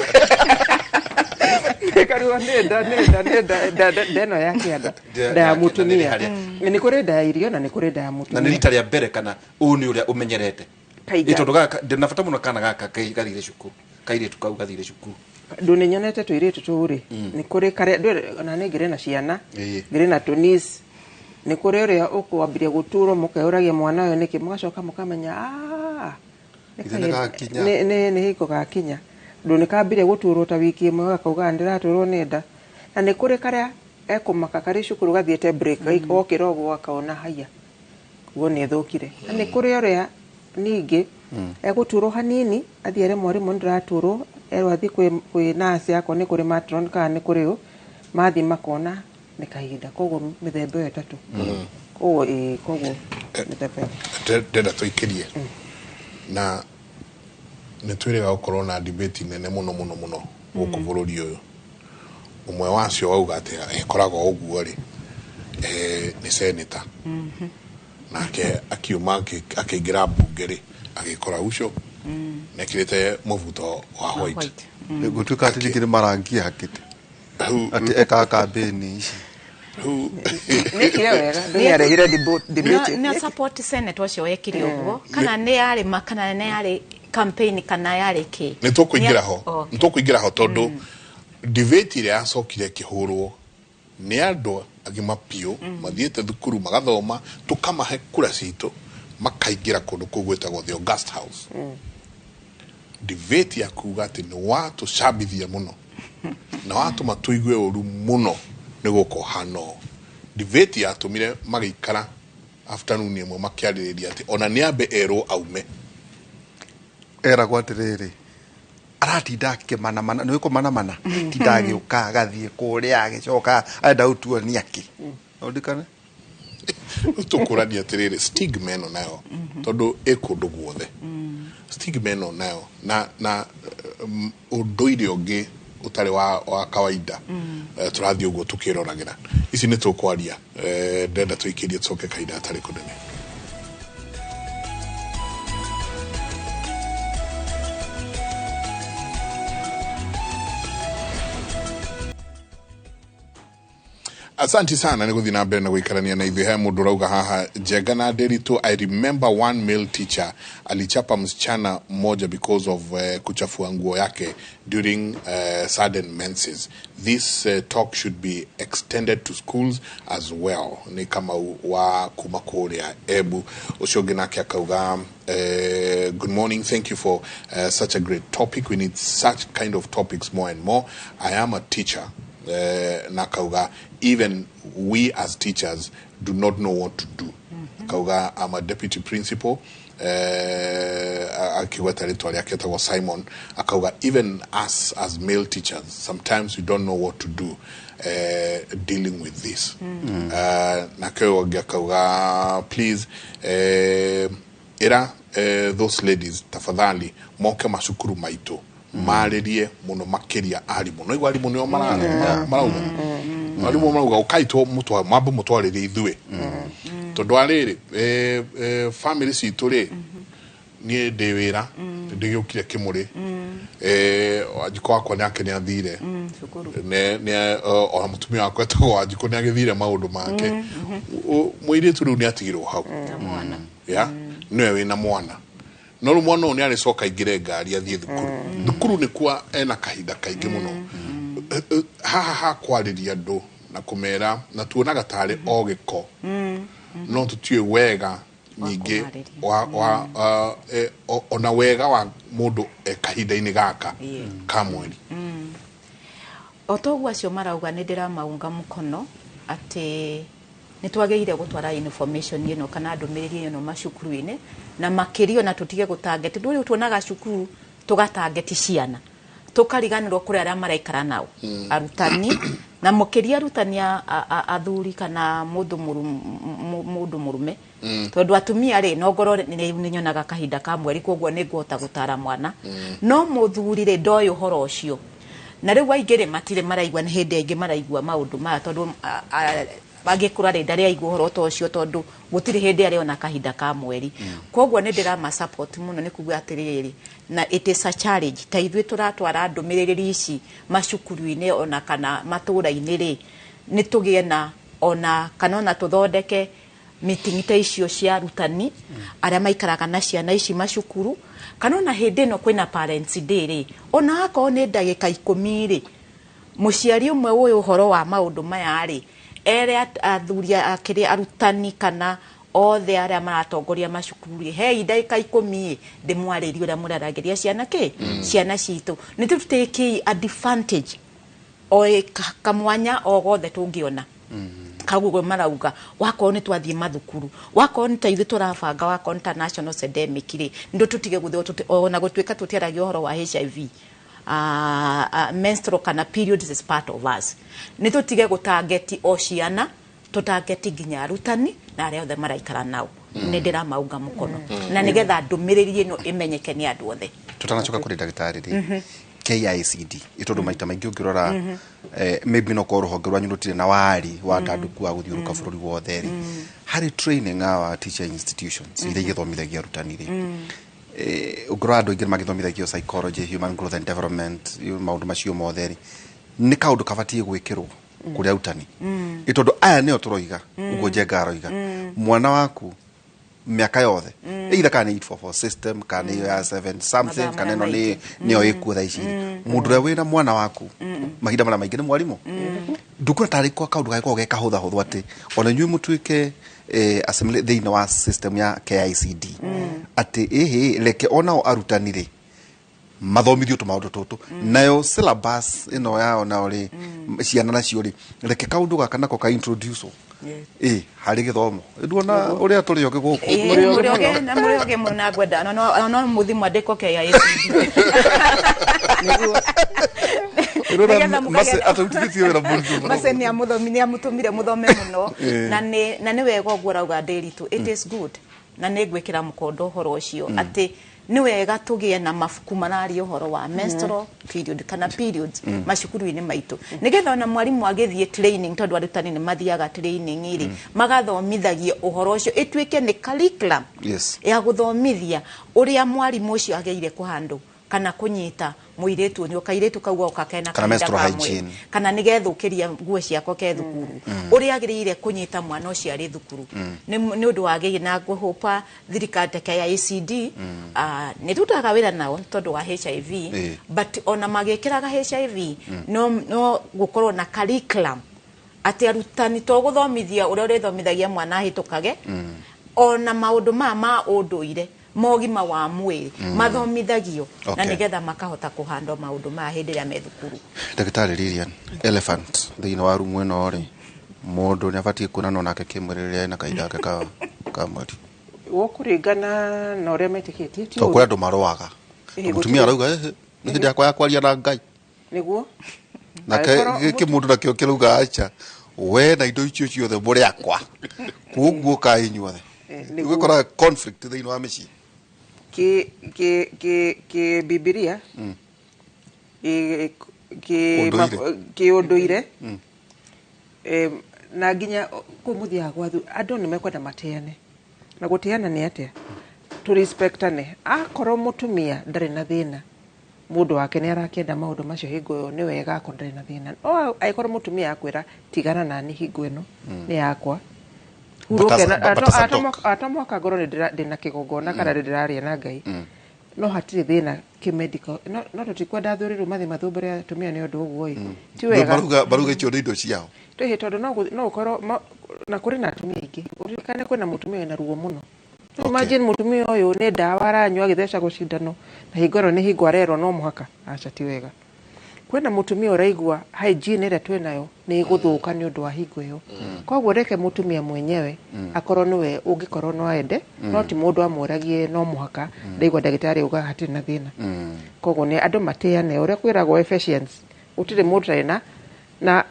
Speaker 3: Karuo nĩ nda, nĩ nda, nĩ nda, nda, nda, nda ĩno ya kĩanda.
Speaker 2: Nda
Speaker 3: Nda ya
Speaker 2: ya kĩanda nĩ
Speaker 3: mũtumia.
Speaker 2: harĩa?
Speaker 3: Nĩ kũrĩ nda ya irio na nĩ kũrĩ nda ya
Speaker 2: Na nĩ
Speaker 3: mũtumia.
Speaker 2: rita rĩa mbere kana ũũ nĩ ũrĩa ũmenyerete?
Speaker 3: Kaingĩ.
Speaker 2: Ĩ, tondũ gaka ndĩna bata mũno, kana gaka gathire cukuru, kairĩtu kau gathire cukuru.
Speaker 3: Ndũ nĩ nyonete tũirĩtu tũu rĩ, nĩ kũrĩ karĩa ona nĩ ngĩrĩ na ciana, ngĩrĩ na tũnis, nĩ kũrĩ ũrĩa ũkwambĩrĩria gũturwo, mũkeũragia mwana ũyũ nĩkĩ, mũgacoka mũkamenya, "Ah, nĩ
Speaker 2: Ithe nĩ gakinya."
Speaker 3: Nĩ hingo gakinya, ndũ nĩ kambire gũturwo ta wiki ĩmwe gakauga ndĩraturwo nĩ nda. Na nĩ kũrĩ karĩa ekũmaka karĩ cukuru gathiĩte break, okĩra ũguo akona haya guo nĩ ĩthũkire. Na nĩ kũrĩ ũrĩa ningĩ egũturwo hanini, athiĩ ere mwarimũ nĩndĩraturwo, erwo athiĩ kwĩ nurse, akorwo nĩ kũrĩ matron kana nĩ kũrĩ ũ, mathiĩ makona nĩ kahinda. Koguo mĩthemba ĩyo ĩtatũ, koguo ĩĩ, koguo mĩthemba ĩyo.
Speaker 1: Ndenda tũikĩrie na nĩ twĩrĩga gũkorwo na debate nene mũno mũno mũno gũkũ bũrũri ũyũ. Ũmwe wacio wauga atĩ ĩkoragwo ũguo rĩ, nĩ senator nake akiuma akĩingĩra mbunge rĩ, agĩkora ucio nekĩrĩte mũbuto wa white.
Speaker 4: White.
Speaker 2: Gũtuĩka atĩ ningĩ nĩ marangi hakĩte
Speaker 1: Rĩu
Speaker 2: atĩ ekaga kambĩni ici.
Speaker 1: Rĩu
Speaker 3: Nĩkire wega ndũ nĩarehire debate.
Speaker 4: No support senator ũcio wekire ũguo, kana nĩ yarĩ ma kana nĩ yarĩ campaign kana yarĩ kĩ?
Speaker 1: Nĩ tũkũingĩra ho.
Speaker 4: Okay.
Speaker 1: Nĩ tũkũingĩra ho, tondũ debate ĩrĩa yacokire ĩkĩhũrwo nĩ andũ agima biũ mathiĩte thukuru magathoma, tũkamahe kura citũ, makaingĩra kũndũ kũu gwĩtagwo the August House, debate ya kuga atĩ nĩ watũcambithia mũno na watũma tũigue ũru mũno nĩ gũka ũhana ũũ. Debate yatũmire magĩikara afternoon ĩmwe makĩarĩrĩria atĩ ona nĩ ambe erwo aume.
Speaker 2: Eragwo atĩrĩrĩ, aratinda akĩmanamana, nĩ kũmanamana, tinda agĩũka agathiĩ kũrĩa agĩcoka arenda gũtuonia kĩ ũndikane.
Speaker 1: Tũkũrania atĩrĩrĩ, stigma ĩno nayo, tondũ ĩ kũndũ guothe, stigma ĩno nayo na ũndũire ũngĩ ũtarĩ wa kawaida. Tũrathiĩ ũguo tũkĩroragĩra ici nĩ tũkwaria. Ndenda tũikĩrie, tũcoke kahinda hatarĩ kũnene. Asante sana nĩ gũthiĩ na mbere na gũikarania na ithuĩ. He mũndũ ũrauga haha, Njenga na Nderitu, I remember one male teacher alichapa msichana mmoja because of kuchafua nguo yake during sudden menses. This talk should be extended to schools as well. Nĩ kama wa kuma kũrĩa Ebu. Ũcio ũngĩ nake akauga, good morning, thank you for such a great topic. We need such kind of topics more and more. I am a teacher. Na kauga even we as teachers do not know what to do. Kauga I'm a deputy principal, akigweta rĩtwa rĩake etagwo Simon. Akauga even us as male teachers sometimes we don't know what to do dealing with this. Nake ũyũ ũngĩ akauga, please, ĩra those ladies tafadhali moke macukuru maitũ marĩrie mũno makĩria arimũ. No igua arimũ nĩo marauga, arimũ marauga ũkai mambo mũtwarĩrie ithuĩ, tondũ arĩrĩ family citũ rĩ, niĩ ndĩ wĩra ndĩgĩũkire kĩmũrĩ, Wanjikũ wakwa nĩake nĩ athire
Speaker 4: cukuru.
Speaker 1: Ona mũtumia wakwa etagwo Wanjikũ nĩ agĩthire maũndũ make. Mũirĩtu rĩu nĩ atigirwo hau
Speaker 4: na mwana.
Speaker 1: Ya nĩwe wĩna mwana, no rĩu mwana ũyũ nĩ arĩcoka aingĩre ngari athiĩ thukuru. Thukuru nĩ kuo ena kahinda kaingĩ mũno. Haha hakwarĩria andũ na kũmera na tuonaga tarĩ o gĩko, no tũtiũĩ wega nyingĩ
Speaker 4: kũmarĩria.
Speaker 1: Wa ona wega wa mũndũ e kahinda-inĩ gaka ka mweri.
Speaker 4: O toguo acio marauga, nĩ ndĩramaunga mũkono atĩ nĩ twagĩrĩire gũtwara information ĩno kana ndũmĩrĩri ĩno macukuru-inĩ, na makĩria ona tũtige gũtangeti. Rĩu tuonaga cukuru tũgatangeti ciana, tũkariganĩrwo kũrĩ arĩa maraikara nao, arutani, na makĩria arutani athuri kana mũndũ mũrume, tondũ atumia rĩ, no ngorwo nĩ nyonaga kahinda ka mweri, koguo nĩ ngũhota gũtara mwana, no mũthuri rĩ, ndoĩ ũhoro ũcio. Na rĩu aingĩ rĩ, matirĩ maraigua, nĩ hĩndĩ aingĩ maraigua maũndũ maya, tondũ agĩkũra rĩ, ndarĩ aigua ũhoro ta ũcio, tondũ gũtirĩ hĩndĩ arĩ kahinda ka mweri. Koguo nĩ ndĩrama support mũno, nĩ kuga atĩrĩrĩ, na it is a challenge ta ithuĩ tũratwara ndũmĩrĩri ici macukuru-inĩ ona kana matũũra-inĩ rĩ, nĩ tũgĩe na ona kana ona tũthondeke meeting ta icio cia arutani arĩa maikaraga na ciana ici macukuru, kana ona hĩndĩ ĩno kwĩna parents day rĩ, ona akorwo nĩ ndagĩka 10 rĩ, mũciari ũmwe ũyũ ũhoro wa maũndũ maya rĩ, ere athuri akĩrĩ arutani kana othe arĩa maratongoria macukuru rĩ, hei ndagĩka 10 ĩ, ndĩmwarĩrie ũrĩa mũraragĩria ciana kĩ ciana citũ, nĩ tũ advantage o kamwanya o gothe tũngĩona kaguo marauga. Wakorwo nĩ twathiĩ mathukuru, wakorwo nĩ ta ithuĩ tũrabanga, wakorwo nĩ ta national academic rĩ, nĩ tũtige gũthĩ ona gũtuĩka tũtiaragia ũhoro wa HIV, menstrual kana periods is part of us. Nĩ tũtige gũtangeti o ciana, tũtangeti nginya arutani na arĩa othe maraikara nao. Nĩ ndĩramaunga mũkono na nĩgetha ndũmĩrĩri ĩno ĩmenyeke nĩ andũ othe.
Speaker 2: Tutanacoka kũrĩ ndagĩtarĩ rĩ, KICD, ĩtondũ maita maingĩ ũngĩrora, maybe no korwo rũhonge rwanyu rũtirĩ na wari wa ndandũku wa gũthiũrũrũka bũrũri wothe rĩ, harĩ training our teacher institutions iria igĩthomithagia arutani rĩ, ũngĩrora andũ aingĩ magĩthomithagio psychology, human growth and development, maũndũ macio mothe rĩ, nĩ kaũndũ kabatiĩ gwĩkĩrwo kũrĩ arutani, ĩ tondũ aya nĩo tũroiga ũguo Njenga aroiga, mwana waku mĩaka yothe, either kana nĩ 844 system kana nĩ ya 7 something
Speaker 4: Mathaa
Speaker 2: kana ĩno
Speaker 4: marĩa
Speaker 2: nĩ
Speaker 4: maingĩ.
Speaker 2: nĩyo ĩkuo thaa ici rĩ, mũndũ ũrĩa wĩna mwana waku mahinda marĩa maingĩ nĩ mwarimũ. Ndũkuona tarĩ kwa kaũndũ gagĩkoragwo ge kahũthahũthũ atĩ ona inyuĩ mũtuĩke thĩinĩ wa system ya KICD, atĩ ĩhĩ reke onao arutani rĩ mathomithio tũmaũndũ tũtũ, nayo syllabus ĩno yao nao rĩ, ciana nacio rĩ, reke kaũndũ gaka nako ka introduce ĩ harĩ gĩthomo. Nduona ũrĩa tũrĩ oge gũkũ.
Speaker 4: Mũrĩ na mũrĩ oge mũno, na ngwenda no mũthi mwandĩkwo KICD. Nĩgetha
Speaker 2: Atautigĩtie wĩra mũritũ mũno.
Speaker 4: Mace nĩ amũthomi, nĩ amũtũmire mũthome mũno, na nĩ wega ũguo ũrauga Ndĩritũ, it is good, na nĩ ngwĩkĩra mũkondo ũhoro ũcio atĩ nĩ wega tũgĩe na mabuku mararia ũhoro wa menstrual period kana periods macukuru-inĩ maitũ, nĩgetha ona mwarimũ agĩthiĩ training, tondũ arutani nĩ mathiaga training rĩ, magathomithagio ũhoro ũcio, ĩtuĩke nĩ curriculum ya gũthomithia ũrĩa mwarimũ ũcio agĩrĩire kũhandle Kana kũnyita mũirĩtu ũyũ, kairĩtu kau goka kena
Speaker 2: Kana
Speaker 4: kahinda
Speaker 2: menstrual
Speaker 4: ka mweri.
Speaker 2: hygiene.
Speaker 4: Kana nĩ gethũkĩria nguo ciako ke thukuru, ũrĩa agĩrĩire kũnyita mwana ũcio arĩ thukuru. Nĩ ũndũ wagĩrĩire na ngũhũpa thirikari ta KICD, nĩ rutaga wĩra nao tondũ wa HIV, but ona magĩkĩraga HIV, no gũkorwo na curriculum atĩ arutani to gũthomithia ũrĩa ũrĩthomithagia mwana ahĩtũkage, ona maũndũ maya ma ũndũire ma ũgima wa mwĩrĩ mathomithagio na nĩgetha makahota kũhandwo maũndũ maya hĩndĩ ĩrĩa me thukuru.
Speaker 2: Ndagĩtarĩ Lilian, elephant thĩinĩ wa rumu ĩno rĩ, mũndũ nĩ abatiĩ kuonana nake kĩmwĩrĩ rĩrĩa ena kahinda gake ka mweri?
Speaker 3: Gũkũringana na ũrĩa metĩkĩtie ti
Speaker 2: Tondũ
Speaker 3: ũru.
Speaker 2: kũrĩ andũ marũaga.
Speaker 3: Ĩhĩ,
Speaker 2: Mũtumia
Speaker 3: gũtirĩ-
Speaker 2: arauga, "Ĩhĩ, nĩ hĩndĩ yakwa ya kwaria na Ngai."
Speaker 3: Nĩguo.
Speaker 2: Nake
Speaker 3: Angĩkorwo
Speaker 2: gĩkĩ mũndũ nakĩo kĩrauga, "Acha, we na indo icio ciothe mũrĩ akwa, koguo kai inyuothe."
Speaker 3: Nĩguo.
Speaker 2: Ũgĩkora conflict thĩinĩ wa mĩciĩ.
Speaker 3: Kĩ Bibilia, kĩ
Speaker 2: Ũndũire.
Speaker 3: Kĩ ũndũire, na nginya kũu mũthiaga gwa andũ nĩ mekwenda mateane, na gũteana nĩ atĩa? To respectane. Akorwo mũtumia ndarĩ na thĩna, mũndũ wake nĩ arakĩenda maũndũ macio hingo ĩyo, nĩ wega akorwo ndarĩ na thĩna. No angĩkorwo mũtumia akwĩra, "Tigana nani, hingo ĩno nĩ yakwa,"
Speaker 2: But as a doc.
Speaker 3: Atomwaka ngorwo nĩ ndĩna kĩgongona kana nĩ ndĩraria na Ngai, no hatirĩ thĩna kĩmedical. No tũtikwenda athuri rĩu mathiĩ mathumbũre atumia nĩ ũndũ ũguo ĩ, ti wega.
Speaker 2: Maruga icio nĩ indo ciao.
Speaker 3: Tũhĩ tondũ no ũkorwo na kũrĩ na atumia aingĩ, ũririkane kwĩna mũtumia wĩna ruo mũno. Imagine mũtumia ũyũ nĩ ndawa aranyua agĩthecagwo cindano, na hingo ĩno nĩ hingo arerwo no mũhaka. Aca, ti wega. Kwĩna mũtumia ũraigua hygiene ĩrĩa twĩnayo nĩ ĩgũthũka nĩ ũndũ wa hingo ĩyo. Koguo reke mũtumia mwenyewe akorwo nĩwe ũngĩkorwo no ende, no ti mũndũ amũragie no mũhaka, ndaigua ndagĩtarĩ auga hatirĩ na thĩna. Koguo nĩ andũ matĩane ũrĩa kwĩragwo Ephesians, gũtirĩ mũndũ ũtarĩ na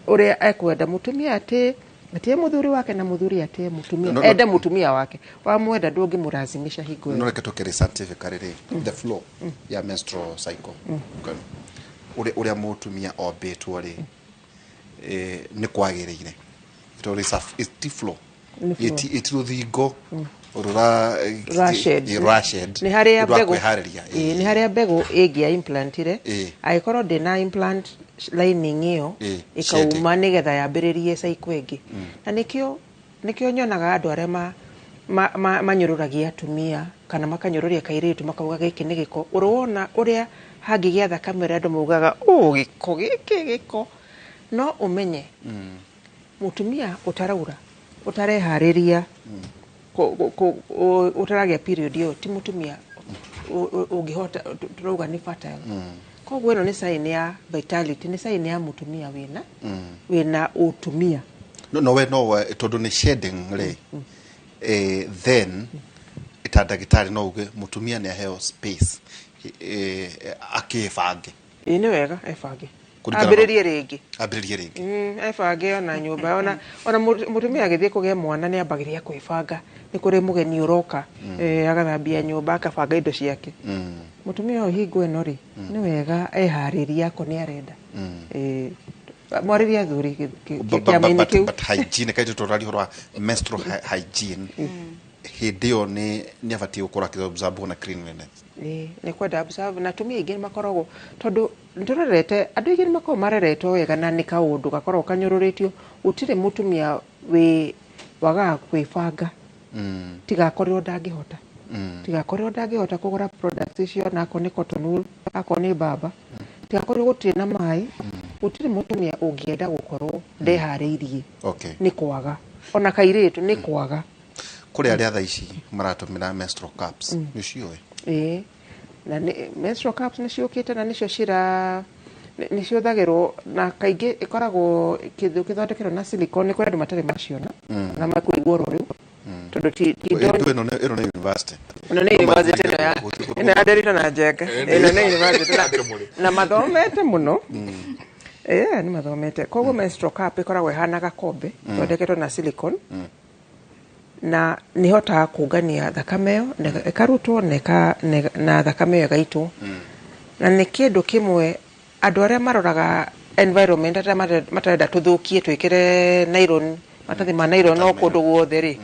Speaker 3: ũrĩa ekwenda. Mũtumia atĩ atĩe mũthuri wake, na mũthuri atĩe mũtumia.
Speaker 2: No, no.
Speaker 3: Ende mũtumia wake, wamwenda ndũngĩmũrazimisha hingo
Speaker 2: No
Speaker 3: ĩyo.
Speaker 2: Reke tũkĩrĩ scientifically rĩ, the flow ya menstrual cycle. Okay. Ũrĩa mũtumia ombĩtwo rĩ, nĩ kwagĩrĩire tondũ it's ti flow.
Speaker 3: Nĩ flow.
Speaker 2: Ĩti rũthingo rũra
Speaker 3: Rũra-shed.
Speaker 2: Rũra-shed.
Speaker 3: Nĩ harĩa
Speaker 2: Ũndũ wa
Speaker 3: mbegũ
Speaker 2: kwĩharĩria.
Speaker 3: Ĩĩ, nĩ harĩa mbegũ ĩngĩa implantire, angĩkorwo ndĩna implant lining ĩyo, ĩkauma nĩgetha yambĩrĩrie cycle ĩngĩ. Na nĩkĩo nyonaga andũ arĩa manyũrũragia atumia kana makanyũrũria kairĩtu, makauga gĩkĩ nĩ gĩko. Ũrĩ wona ũrĩa hangĩgĩa thakame, ũrĩa andũ maugaga ũ gĩko gĩkĩ gĩko? No ũmenye mũtumia ũtaraura, ũtareharĩria, ũtaragĩa period ĩyo, ti mũtumia ũngĩhota tũrauga nĩ fertile. Koguo ĩno nĩ sign ya vitality, nĩ sign ya mũtumia wĩna ũtumia.
Speaker 2: No we tondũ nĩ shedding rĩ, then ta ndagĩtarĩ no uge mũtumia nĩ aheo space, akĩbange?
Speaker 3: Ĩĩ, nĩ wega ebange.
Speaker 2: Kũringana
Speaker 3: Ambĩrĩrie rĩngĩ.
Speaker 2: Ambĩrĩrie rĩngĩ.
Speaker 3: Ebange ona nyũmba, ona mũtumia agĩthiĩ kũgĩa mwana nĩ ambagĩrĩria kwĩbanga, nĩ kũrĩ mũgeni ũroka, agathambia nyũmba, akabanga indo ciake. Mũtumia ũyũ hingo ĩno rĩ, nĩ wega eharĩrie ako nĩ arenda. Mwarĩrie athuri kĩama-inĩ kĩu.
Speaker 2: But hygiene, kaitũ tũraria ũhoro wa menstrual hygiene, hĩndĩ ĩyo nĩ abatiĩ gũkorwo akĩ-observe na cleanliness.
Speaker 3: Ĩĩ, nĩ kwenda observe, na atumia aingĩ nĩ makoragwo, tondũ nĩtũrorete andũ aingĩ nĩ makoragwo mareretwo wega, na nĩ kaũndũ gakoragwo kanyũrũrĩtio. Gũtirĩ mũtumia wĩ wagaga kwĩbanga, tigakorirwo ndangĩhota, tigakorirwo ndangĩhota kũgũra products icio, na akorwo nĩ cotton wool, akorwo nĩ mbamba, tigakorirwo gũtirĩ na maĩ. Gũtirĩ mũtumia ũngĩenda gũkorwo ndeharĩirie. Nĩ kwaga, ona kairĩtu nĩ kwaga.
Speaker 2: Kũrĩ arĩa thaa ici maratũmĩra menstrual cups, nĩ ũciũĩ?
Speaker 3: Ĩĩ, na nĩ menstrual cups nĩ ciũkĩte, na nĩcio cira nĩ ciũthagĩrwo, na kaingĩ ĩkoragwo kĩndũ kĩthondeketwo na silicone. Nĩ kũrĩ andũ matarĩ maciona na makũigua oro rĩu, tondũ ti
Speaker 2: Ĩno nĩ university.
Speaker 3: Ĩno nĩ university, ĩno ya Nderito na Njenga, ĩno nĩ university na mathomete mũno. Ĩĩ, nĩ mathomete. Koguo menstrual cup ĩkoragwo ĩhana gakombe thondeketwo na silicone, na nĩ hotaga kũngania thakame ĩyo na ĩkarutwo na thakame ĩyo ĩgaitwo. Na nĩ kĩndũ kĩmwe andũ arĩa maroraga environment, arĩa matarenda tũthũkie, twĩkĩre nylon, maratathi ma nylon o kũndũ guothe rĩ.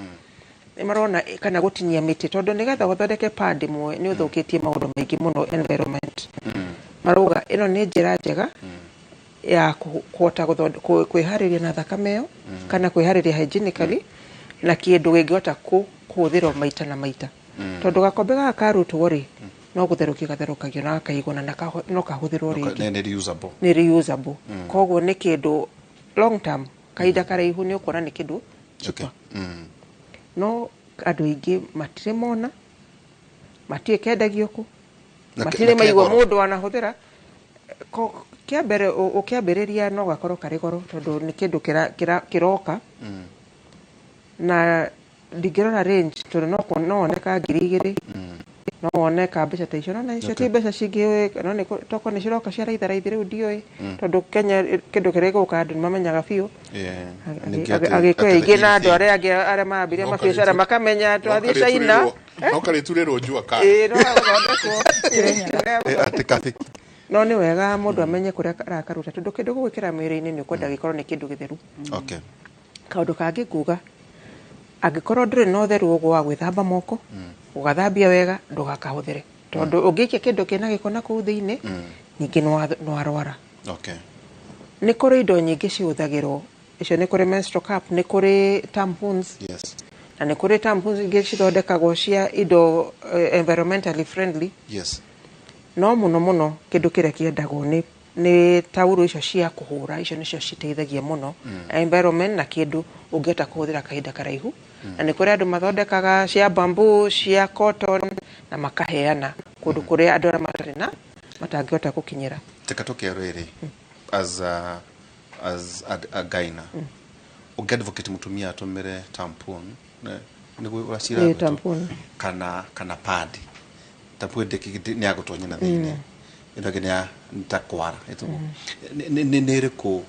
Speaker 3: Marona kana gũtinia mĩtĩ, tondũ nĩgetha ũthondeke pad ĩmwe nĩ ũthũkĩtie maũndũ maingĩ mũno environment. Marauga ĩno nĩ njĩra njega ya kũhota kwĩharĩria na thakame ĩyo kana kwĩharĩria hygienically na kĩndũ gĩngĩhota kũhũthĩrwo maita na maita, tondũ gakombe gaka karutwo rĩ, no gũtherũkio gatherũkagio na gakaigwo na no kahũthĩrwo rĩngĩ.
Speaker 2: Nĩ reusable.
Speaker 3: Nĩ reusable, koguo nĩ kĩndũ long term, kahinda karaihu nĩ ũkuona nĩ kĩndũ cheaper. No andũ aingĩ matirĩ mona, matiĩ kendagio kũ, matirĩ maigua mũndũ anahũthĩra. Kĩa mbere ũkĩambĩrĩria no gakorwo karĩ goro, tondũ nĩ kĩndũ kĩroka na ndingĩrora range, tondũ no wone ka 2000, no wone ka mbeca ta icio, no na icio ti mbeca cingĩ, no nĩ tokorwo nĩ ciroka cia raitha raithi rĩu ndiũĩ, tondũ Kenya kĩndũ kĩrĩa gĩgũka andũ nĩ mamenyaga biũ. Agĩkũyũ aingĩ na andũ arĩa angĩ arĩa marambirie mabiacara makamenya twathiĩ China.
Speaker 1: No karĩturĩrwo njua ka.
Speaker 3: Ĩĩ, no gagũthondekwo.
Speaker 2: Atĩ kathi.
Speaker 3: No nĩ wega mũndũ amenye kũrĩa arakaruta, tondũ kĩndũ gũgwĩkĩra mwĩrĩ-inĩ nĩ ũkwenda gĩkorwo nĩ kĩndũ gĩtheru. Kaũndũ kangĩ nguga, angĩkorwo ndũrĩ na ũtheru ũguo wa gwĩthamba moko, ũgathambia wega, ndũgakahũthĩre, tondũ ũngĩikia kĩndũ kĩna gĩko na kũu thĩinĩ, ningĩ nĩ warwara. Nĩ kũrĩ indo nyingĩ cihũthagĩrwo icio, nĩ kũrĩ menstrual cup, nĩ kũrĩ tampons, na nĩ kũrĩ tampons ingĩ cithondekagwo cia indo environmentally friendly. No mũno mũno kĩndũ kĩrĩa kĩendagwo nĩ taurũ icio cia kũhũra, icio nĩcio citeithagia mũno environment na kĩndũ ũngĩhota kũhũthĩra kahinda karaihu. Na nĩ kũrĩ andũ mathondekaga cia bamboo, cia cotton, na makaheana kũndũ kũrĩa andũ arĩa matarĩ na matangĩhota gũkinyĩra.
Speaker 2: Teka tũkerwo rĩ, as a gyna, ũngĩ-advocate mũtumia atũmĩre tampon nĩguo ũracira
Speaker 3: Ĩĩ, tampon.
Speaker 2: kana pad? Tampon nĩ ya gũtonya na thĩinĩ, ĩno ĩngĩ nĩ ta kwara ĩtagwo. Nĩ ĩrĩkũ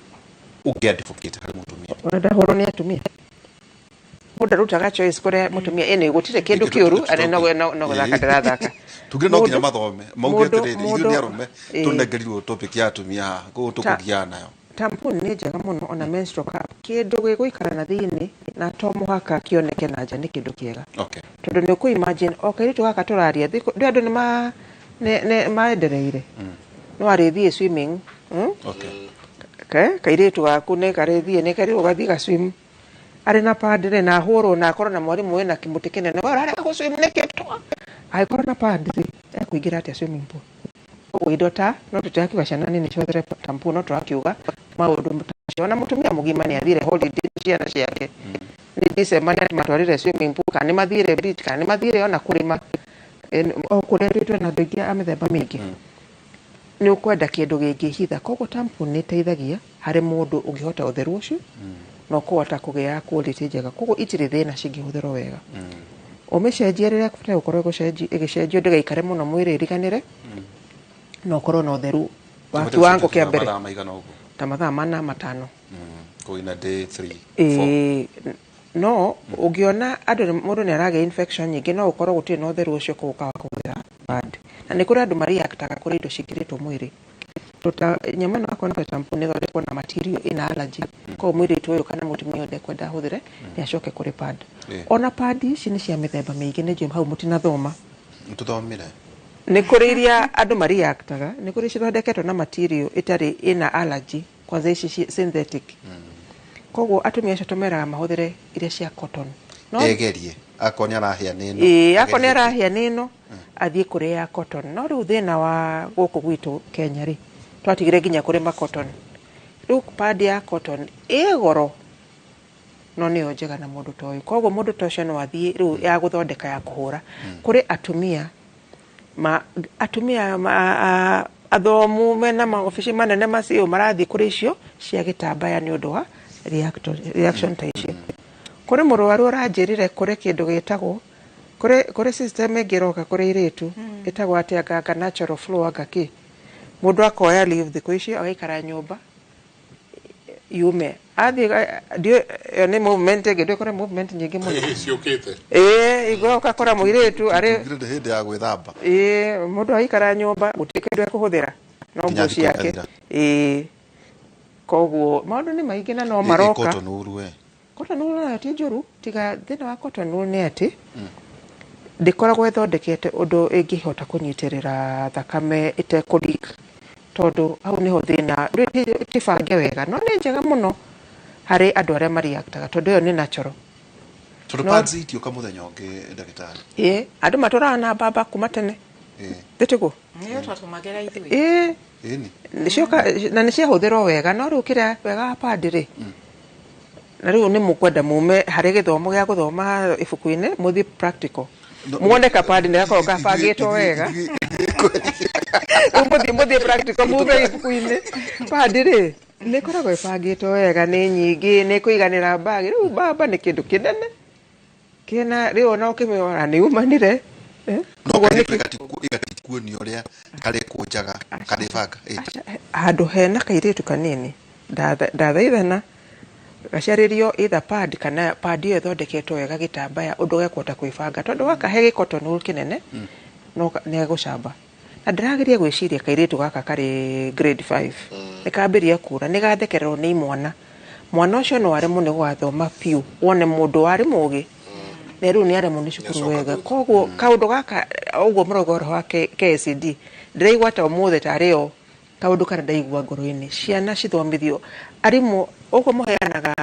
Speaker 2: ũngĩ-advocate harĩ mũtumia?
Speaker 3: Ũrenda hũrwo nĩ atumia, mũndũ arutaga choice kũrĩa mũtumia ĩnĩ gũtirĩ kĩndũ kĩũru arĩ no gũthaka ndĩrathaka.
Speaker 2: Tugire no nginya mathome mauge atĩrĩrĩ, ithuĩ nĩ arũme tũnengerirwo topic ya atumia haha, koguo tũkũgiana nayo.
Speaker 3: Tampon nĩ njega mũno, ona menstrual cup, kĩndũ gĩgũikara na thĩinĩ na to mũhaka kĩoneke na nja nĩ kĩndũ kĩega, tondũ nĩ ũkũ imagine o kairĩtu gaka tũraria ndĩ andũ nĩ maendereire no arĩthiĩ swimming, Kairĩtu gaku nĩ karĩthiĩ, nĩ karĩ ũgathiĩ ga swim arĩ na pad rĩ, na ahũrwo na akorwo na mwarimũ wĩna kĩmũtĩ kĩnene, we ũrarega gũ swim nĩkĩ? Twa angĩkorwo na pad rĩ, ekũingĩra atĩa swimming pool? Koguo indo ta no tũtirakiuga ciana nini cihũthĩre tampon, no tũrakiuga maũndũ ta macio. Ona mũtumia mũgima nĩ athire holiday na ciana ciake nĩ December, nĩ matwarire swimming pool, kana nĩ mathire beach, kana nĩ mathire ona kũrĩma o kũrĩa twĩ na andũ aingĩ a mĩthemba mĩingĩ, nĩ ũkwenda kĩndũ gĩngĩhitha. Koguo tampon nĩ ĩteithagia harĩ mũndũ ũngĩhota ũtheru ũcio na ũkũhota kũgĩa quality njega. Koguo itirĩ thĩna cingĩhũthĩrwo wega, ũmĩcenjie rĩrĩa ĩbataire gũkorwo ĩgĩcenjio, ndĩgaikare mũno mwĩrĩ ĩriganĩre, na ũkorwo na ũtheru wa kiwango kĩa mbere.
Speaker 2: Mathaa maigana ũguo?
Speaker 3: Ta mathaa 4, 5.
Speaker 2: Koguo ina day 3, 4.
Speaker 3: Ĩĩ, no ũngĩona andũ mũndũ nĩ aragĩa infection nyingĩ, no ũkorwo gũtirĩ na ũtheru ũcio, koguo ũkaga kũhũthĩra pad. Na nĩ kũrĩ andũ mareactaga kũrĩ indo ciĩkĩrĩtwo mwĩrĩ. Tuta nyama ĩno akorwo nĩ tampon ĩthondekwo na material ĩna allergy, koguo mũirĩtu ũyũ kana mũtumia ũyũ ndekwenda ahũthĩre, nĩ acoke kũrĩ pad. Ona pad ici nĩ cia mĩthemba mĩingĩ, nĩ njũĩ hau mũtinathoma.
Speaker 2: Tũthomire.
Speaker 3: Nĩ kũrĩ iria andũ mareactaga, nĩ kũrĩ cithondeketwo na material ĩtarĩ ĩna allergy, kwanza ici synthetic. Koguo atumia acio tũmeraga mahũthĩre iria cia cotton, no
Speaker 2: Egerie akorwo nĩ arahĩa nĩ ĩno.
Speaker 3: Ĩĩ, akorwo nĩ
Speaker 2: Agerie.
Speaker 3: arahĩa nĩ ĩno, athiĩ kũrĩ ya cotton. No rĩu thĩna wa gũkũ gwitũ Kenya rĩ, twatigire nginya kũrĩma cotton. Rĩu pad ya cotton ĩ goro, no nĩyo njega na mũndũ ta ũyũ. Koguo mũndũ ta ũcio no athiĩ rĩu ya gũthondeka ya kũhũra. Kũrĩ atumia ma atumia ma, athomu mena maobici manene macio marathiĩ kũrĩ icio cia gĩtambaya nĩ ũndũ wa reaction ta icio. Kũrĩ mũrwaru ũranjĩrire kũrĩ kĩndũ gĩtagwo kũrĩ system ĩngĩ ĩroka kũrĩ airĩtu ĩtagwo atĩ anga natural flow, anga kĩ, mũndũ akoya leave thikũ icio agaikara nyũmba yume athiĩ ndiũĩ ĩyo nĩ movement ĩngĩ, ndiũĩ kũrĩ movement nyingĩ mũno.
Speaker 1: Ciũkĩte.
Speaker 3: Ĩĩ, igua ũgakora mũirĩtu arĩ
Speaker 2: Tugire nĩ hĩndĩ ya gwĩthamba.
Speaker 3: Ĩĩ, mũndũ aikara nyũmba gũtirĩ kĩndũ ekũhũthĩra no
Speaker 2: Nginya
Speaker 3: nguo
Speaker 2: thikũ
Speaker 3: ciake.
Speaker 2: ikathira.
Speaker 3: Ĩĩ, koguo maũndũ nĩ maingĩ na no
Speaker 2: Ĩ
Speaker 3: maroka.
Speaker 2: Cotton ũru we.
Speaker 3: Cotton wool nayo ti njũru, tiga thĩna wa cotton wool nĩ atĩ ndĩkoragwo ĩthondekete ũndũ ĩngĩhota kũnyitĩrĩra thakame ĩtekũ leak, tondũ hau nĩho thĩna. Rĩu ti bange wega, no nĩ njega mũno harĩ andũ arĩa mareactaga, tondũ ĩyo nĩ natural.
Speaker 2: Tondũ
Speaker 3: No.
Speaker 2: pads itiũka mũthenya ũngĩ, ndagĩtarĩ.
Speaker 3: Ĩĩ, andũ matũraga na mbamba kuma tene. Thĩtĩguo.
Speaker 4: Nĩyo twatũmagĩra ithuĩ.
Speaker 3: Ĩĩ.
Speaker 2: Ĩni.
Speaker 3: Nĩcioka na nĩciahũthĩrwo wega, no rĩu kĩrĩa wega wa pad rĩ, na rĩu nĩ mũkwenda mume harĩ gĩthomo gĩa gũthoma ibuku-inĩ mũthiĩ practical. Muone kapadi nĩ gakoragwo gabangĩtwo wega. Rĩu mũthiĩ practical mume ibuku-inĩ. Pad rĩ, nĩ ĩkoragwo ĩbangĩtwo wega, nĩ nyingĩ, nĩ ĩkũiganĩra bag. Rĩu mbamba nĩ kĩndũ kĩnene kĩna rĩu ona ũkĩmĩrora nĩ umanire. Eh?
Speaker 2: No
Speaker 3: Koguo
Speaker 2: kairĩtu ĩgatikuonio ũrĩa karĩkũnjaga karĩbanga.
Speaker 3: Aca, handũ hena kairĩtu kanini ndathaithana gacarĩrio either pad kana pad ĩyo ĩthondeketwo wega gĩtambaya ũndũ gekũhota kwĩbanga, tondũ wakahe gĩ cotton wool kĩnene no nĩ egũcamba. Na ndĩrageria gwĩciria kairĩtu gaka karĩ grade 5 nĩ kambĩria kura, nĩ gathekererwo nĩ imwana. Mwana ũcio no aremwo nĩ gũgathoma biũ, wone mũndũ warĩ mũgĩ na rĩu nĩ aremwo nĩ cukuru
Speaker 1: Nĩacoka
Speaker 3: wega.
Speaker 1: thutha.
Speaker 3: Koguo kaũndũ gaka ũguo mũrauga ũhoro wa KICD, ndĩraigua ta ũmũthĩ tarĩ o kaũndũ karĩa ndaigua ngoro-inĩ. Ciana cithomithio, arimũ ũguo mũheanaga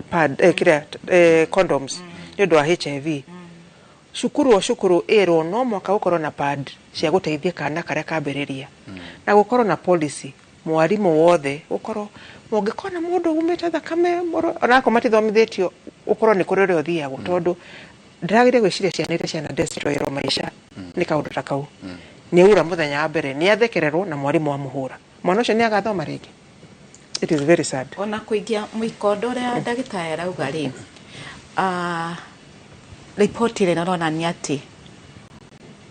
Speaker 3: pad, kĩrĩa, condoms nĩ ũndũ wa HIV, cukuru o cukuru ĩrwo no mũhaka gũkorwo na pad cia gũteithia kana karĩa kambĩrĩria, na gũkorwo na policy mwarimũ wothe gũkorwo mũngĩkona mũndũ umĩte thakame onakorwo matithomithĩtio, ũkorwo nĩ kũrĩ ũrĩa ũthiagwo, tondũ ndĩrageria gwĩciria ciana iria ciana destroyerwo maica nĩ kaũndũ ta kau. Nĩ aura mũthenya wa mbere nĩ athekererwo na mwarimũ amũhũra, mwana ũcio nĩ agathoma rĩngĩ. It is very sad.
Speaker 4: Ona kũingia mũikondo ũrĩa ndagĩtarĩ arauga rĩ, riboti ĩrĩa ĩronania atĩ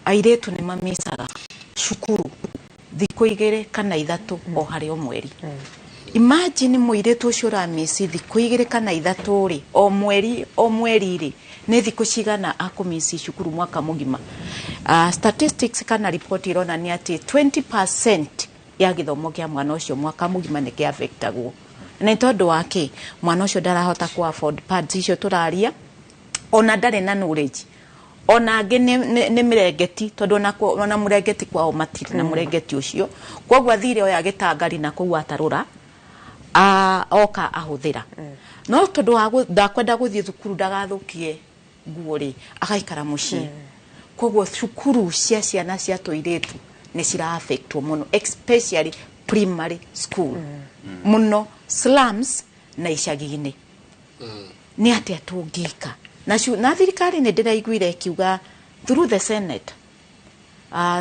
Speaker 4: airĩtu nĩ mamicaga cukuru thikũ 2 kana 3 o harĩ o mweri. Imagine mũirĩtu ũcio ũramici thikũ 2 kana 3 rĩ, o mweri o mweri rĩ, nĩ thikũ cigana akũmici cukuru mwaka mũgima? Statistics kana riboti ironania atĩ 20% ya gĩthomo kĩa mwana ũcio mwaka mũgima nĩ kĩafectagwo. Na nĩ tondũ wa kĩ? Mwana ũcio ndarahota kũ afford pads icio tũraria, ona ndarĩ na knowledge, ona angĩ nĩ mĩrengeti, tondũ ona mũrengeti kwao matirĩ na mũrengeti ũcio. Koguo athire oya gĩtangari na kũu atarũra oka ahũthĩra, no tondũ wa ndakwenda gũthiĩ thukuru ndagathũkie nguo rĩ, agaikara mũciĩ. Koguo cukuru cia ciana cia tũirĩtu nĩ cira affectwo mũno, especially primary school mũno, slums na icagi-inĩ. Nĩ atĩa tũngĩka? Na thirikari nĩ ndĩraiguire ĩkiuga through the senate,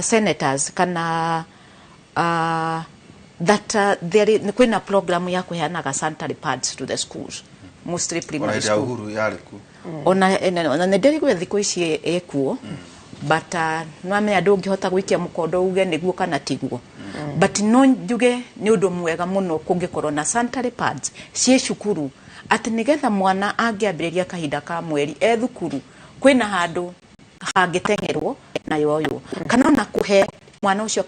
Speaker 4: senators kana that there is, kwĩna program ya kũheanaga sanitary pads to the schools, mostly
Speaker 2: Ona
Speaker 4: primary
Speaker 2: hĩndĩ ya
Speaker 4: school.
Speaker 2: Uhuru yarĩ kuo.
Speaker 4: Ona nĩ ndĩraigua thikũ ici ĩkuo, but nĩwamenya ndũngĩhota gũikia mũkondo uge nĩguo kana tiguo, but no njuge nĩ ũndũ mwega mũno kũngĩkorwo na sanitary pads ciĩ cukuru, atĩ nĩgetha mwana angĩambĩrĩria kahinda ka mweri e thukuru, kwĩna handũ hangĩteng'erwo na yoywo, kana ona kũhe mwana ũcio.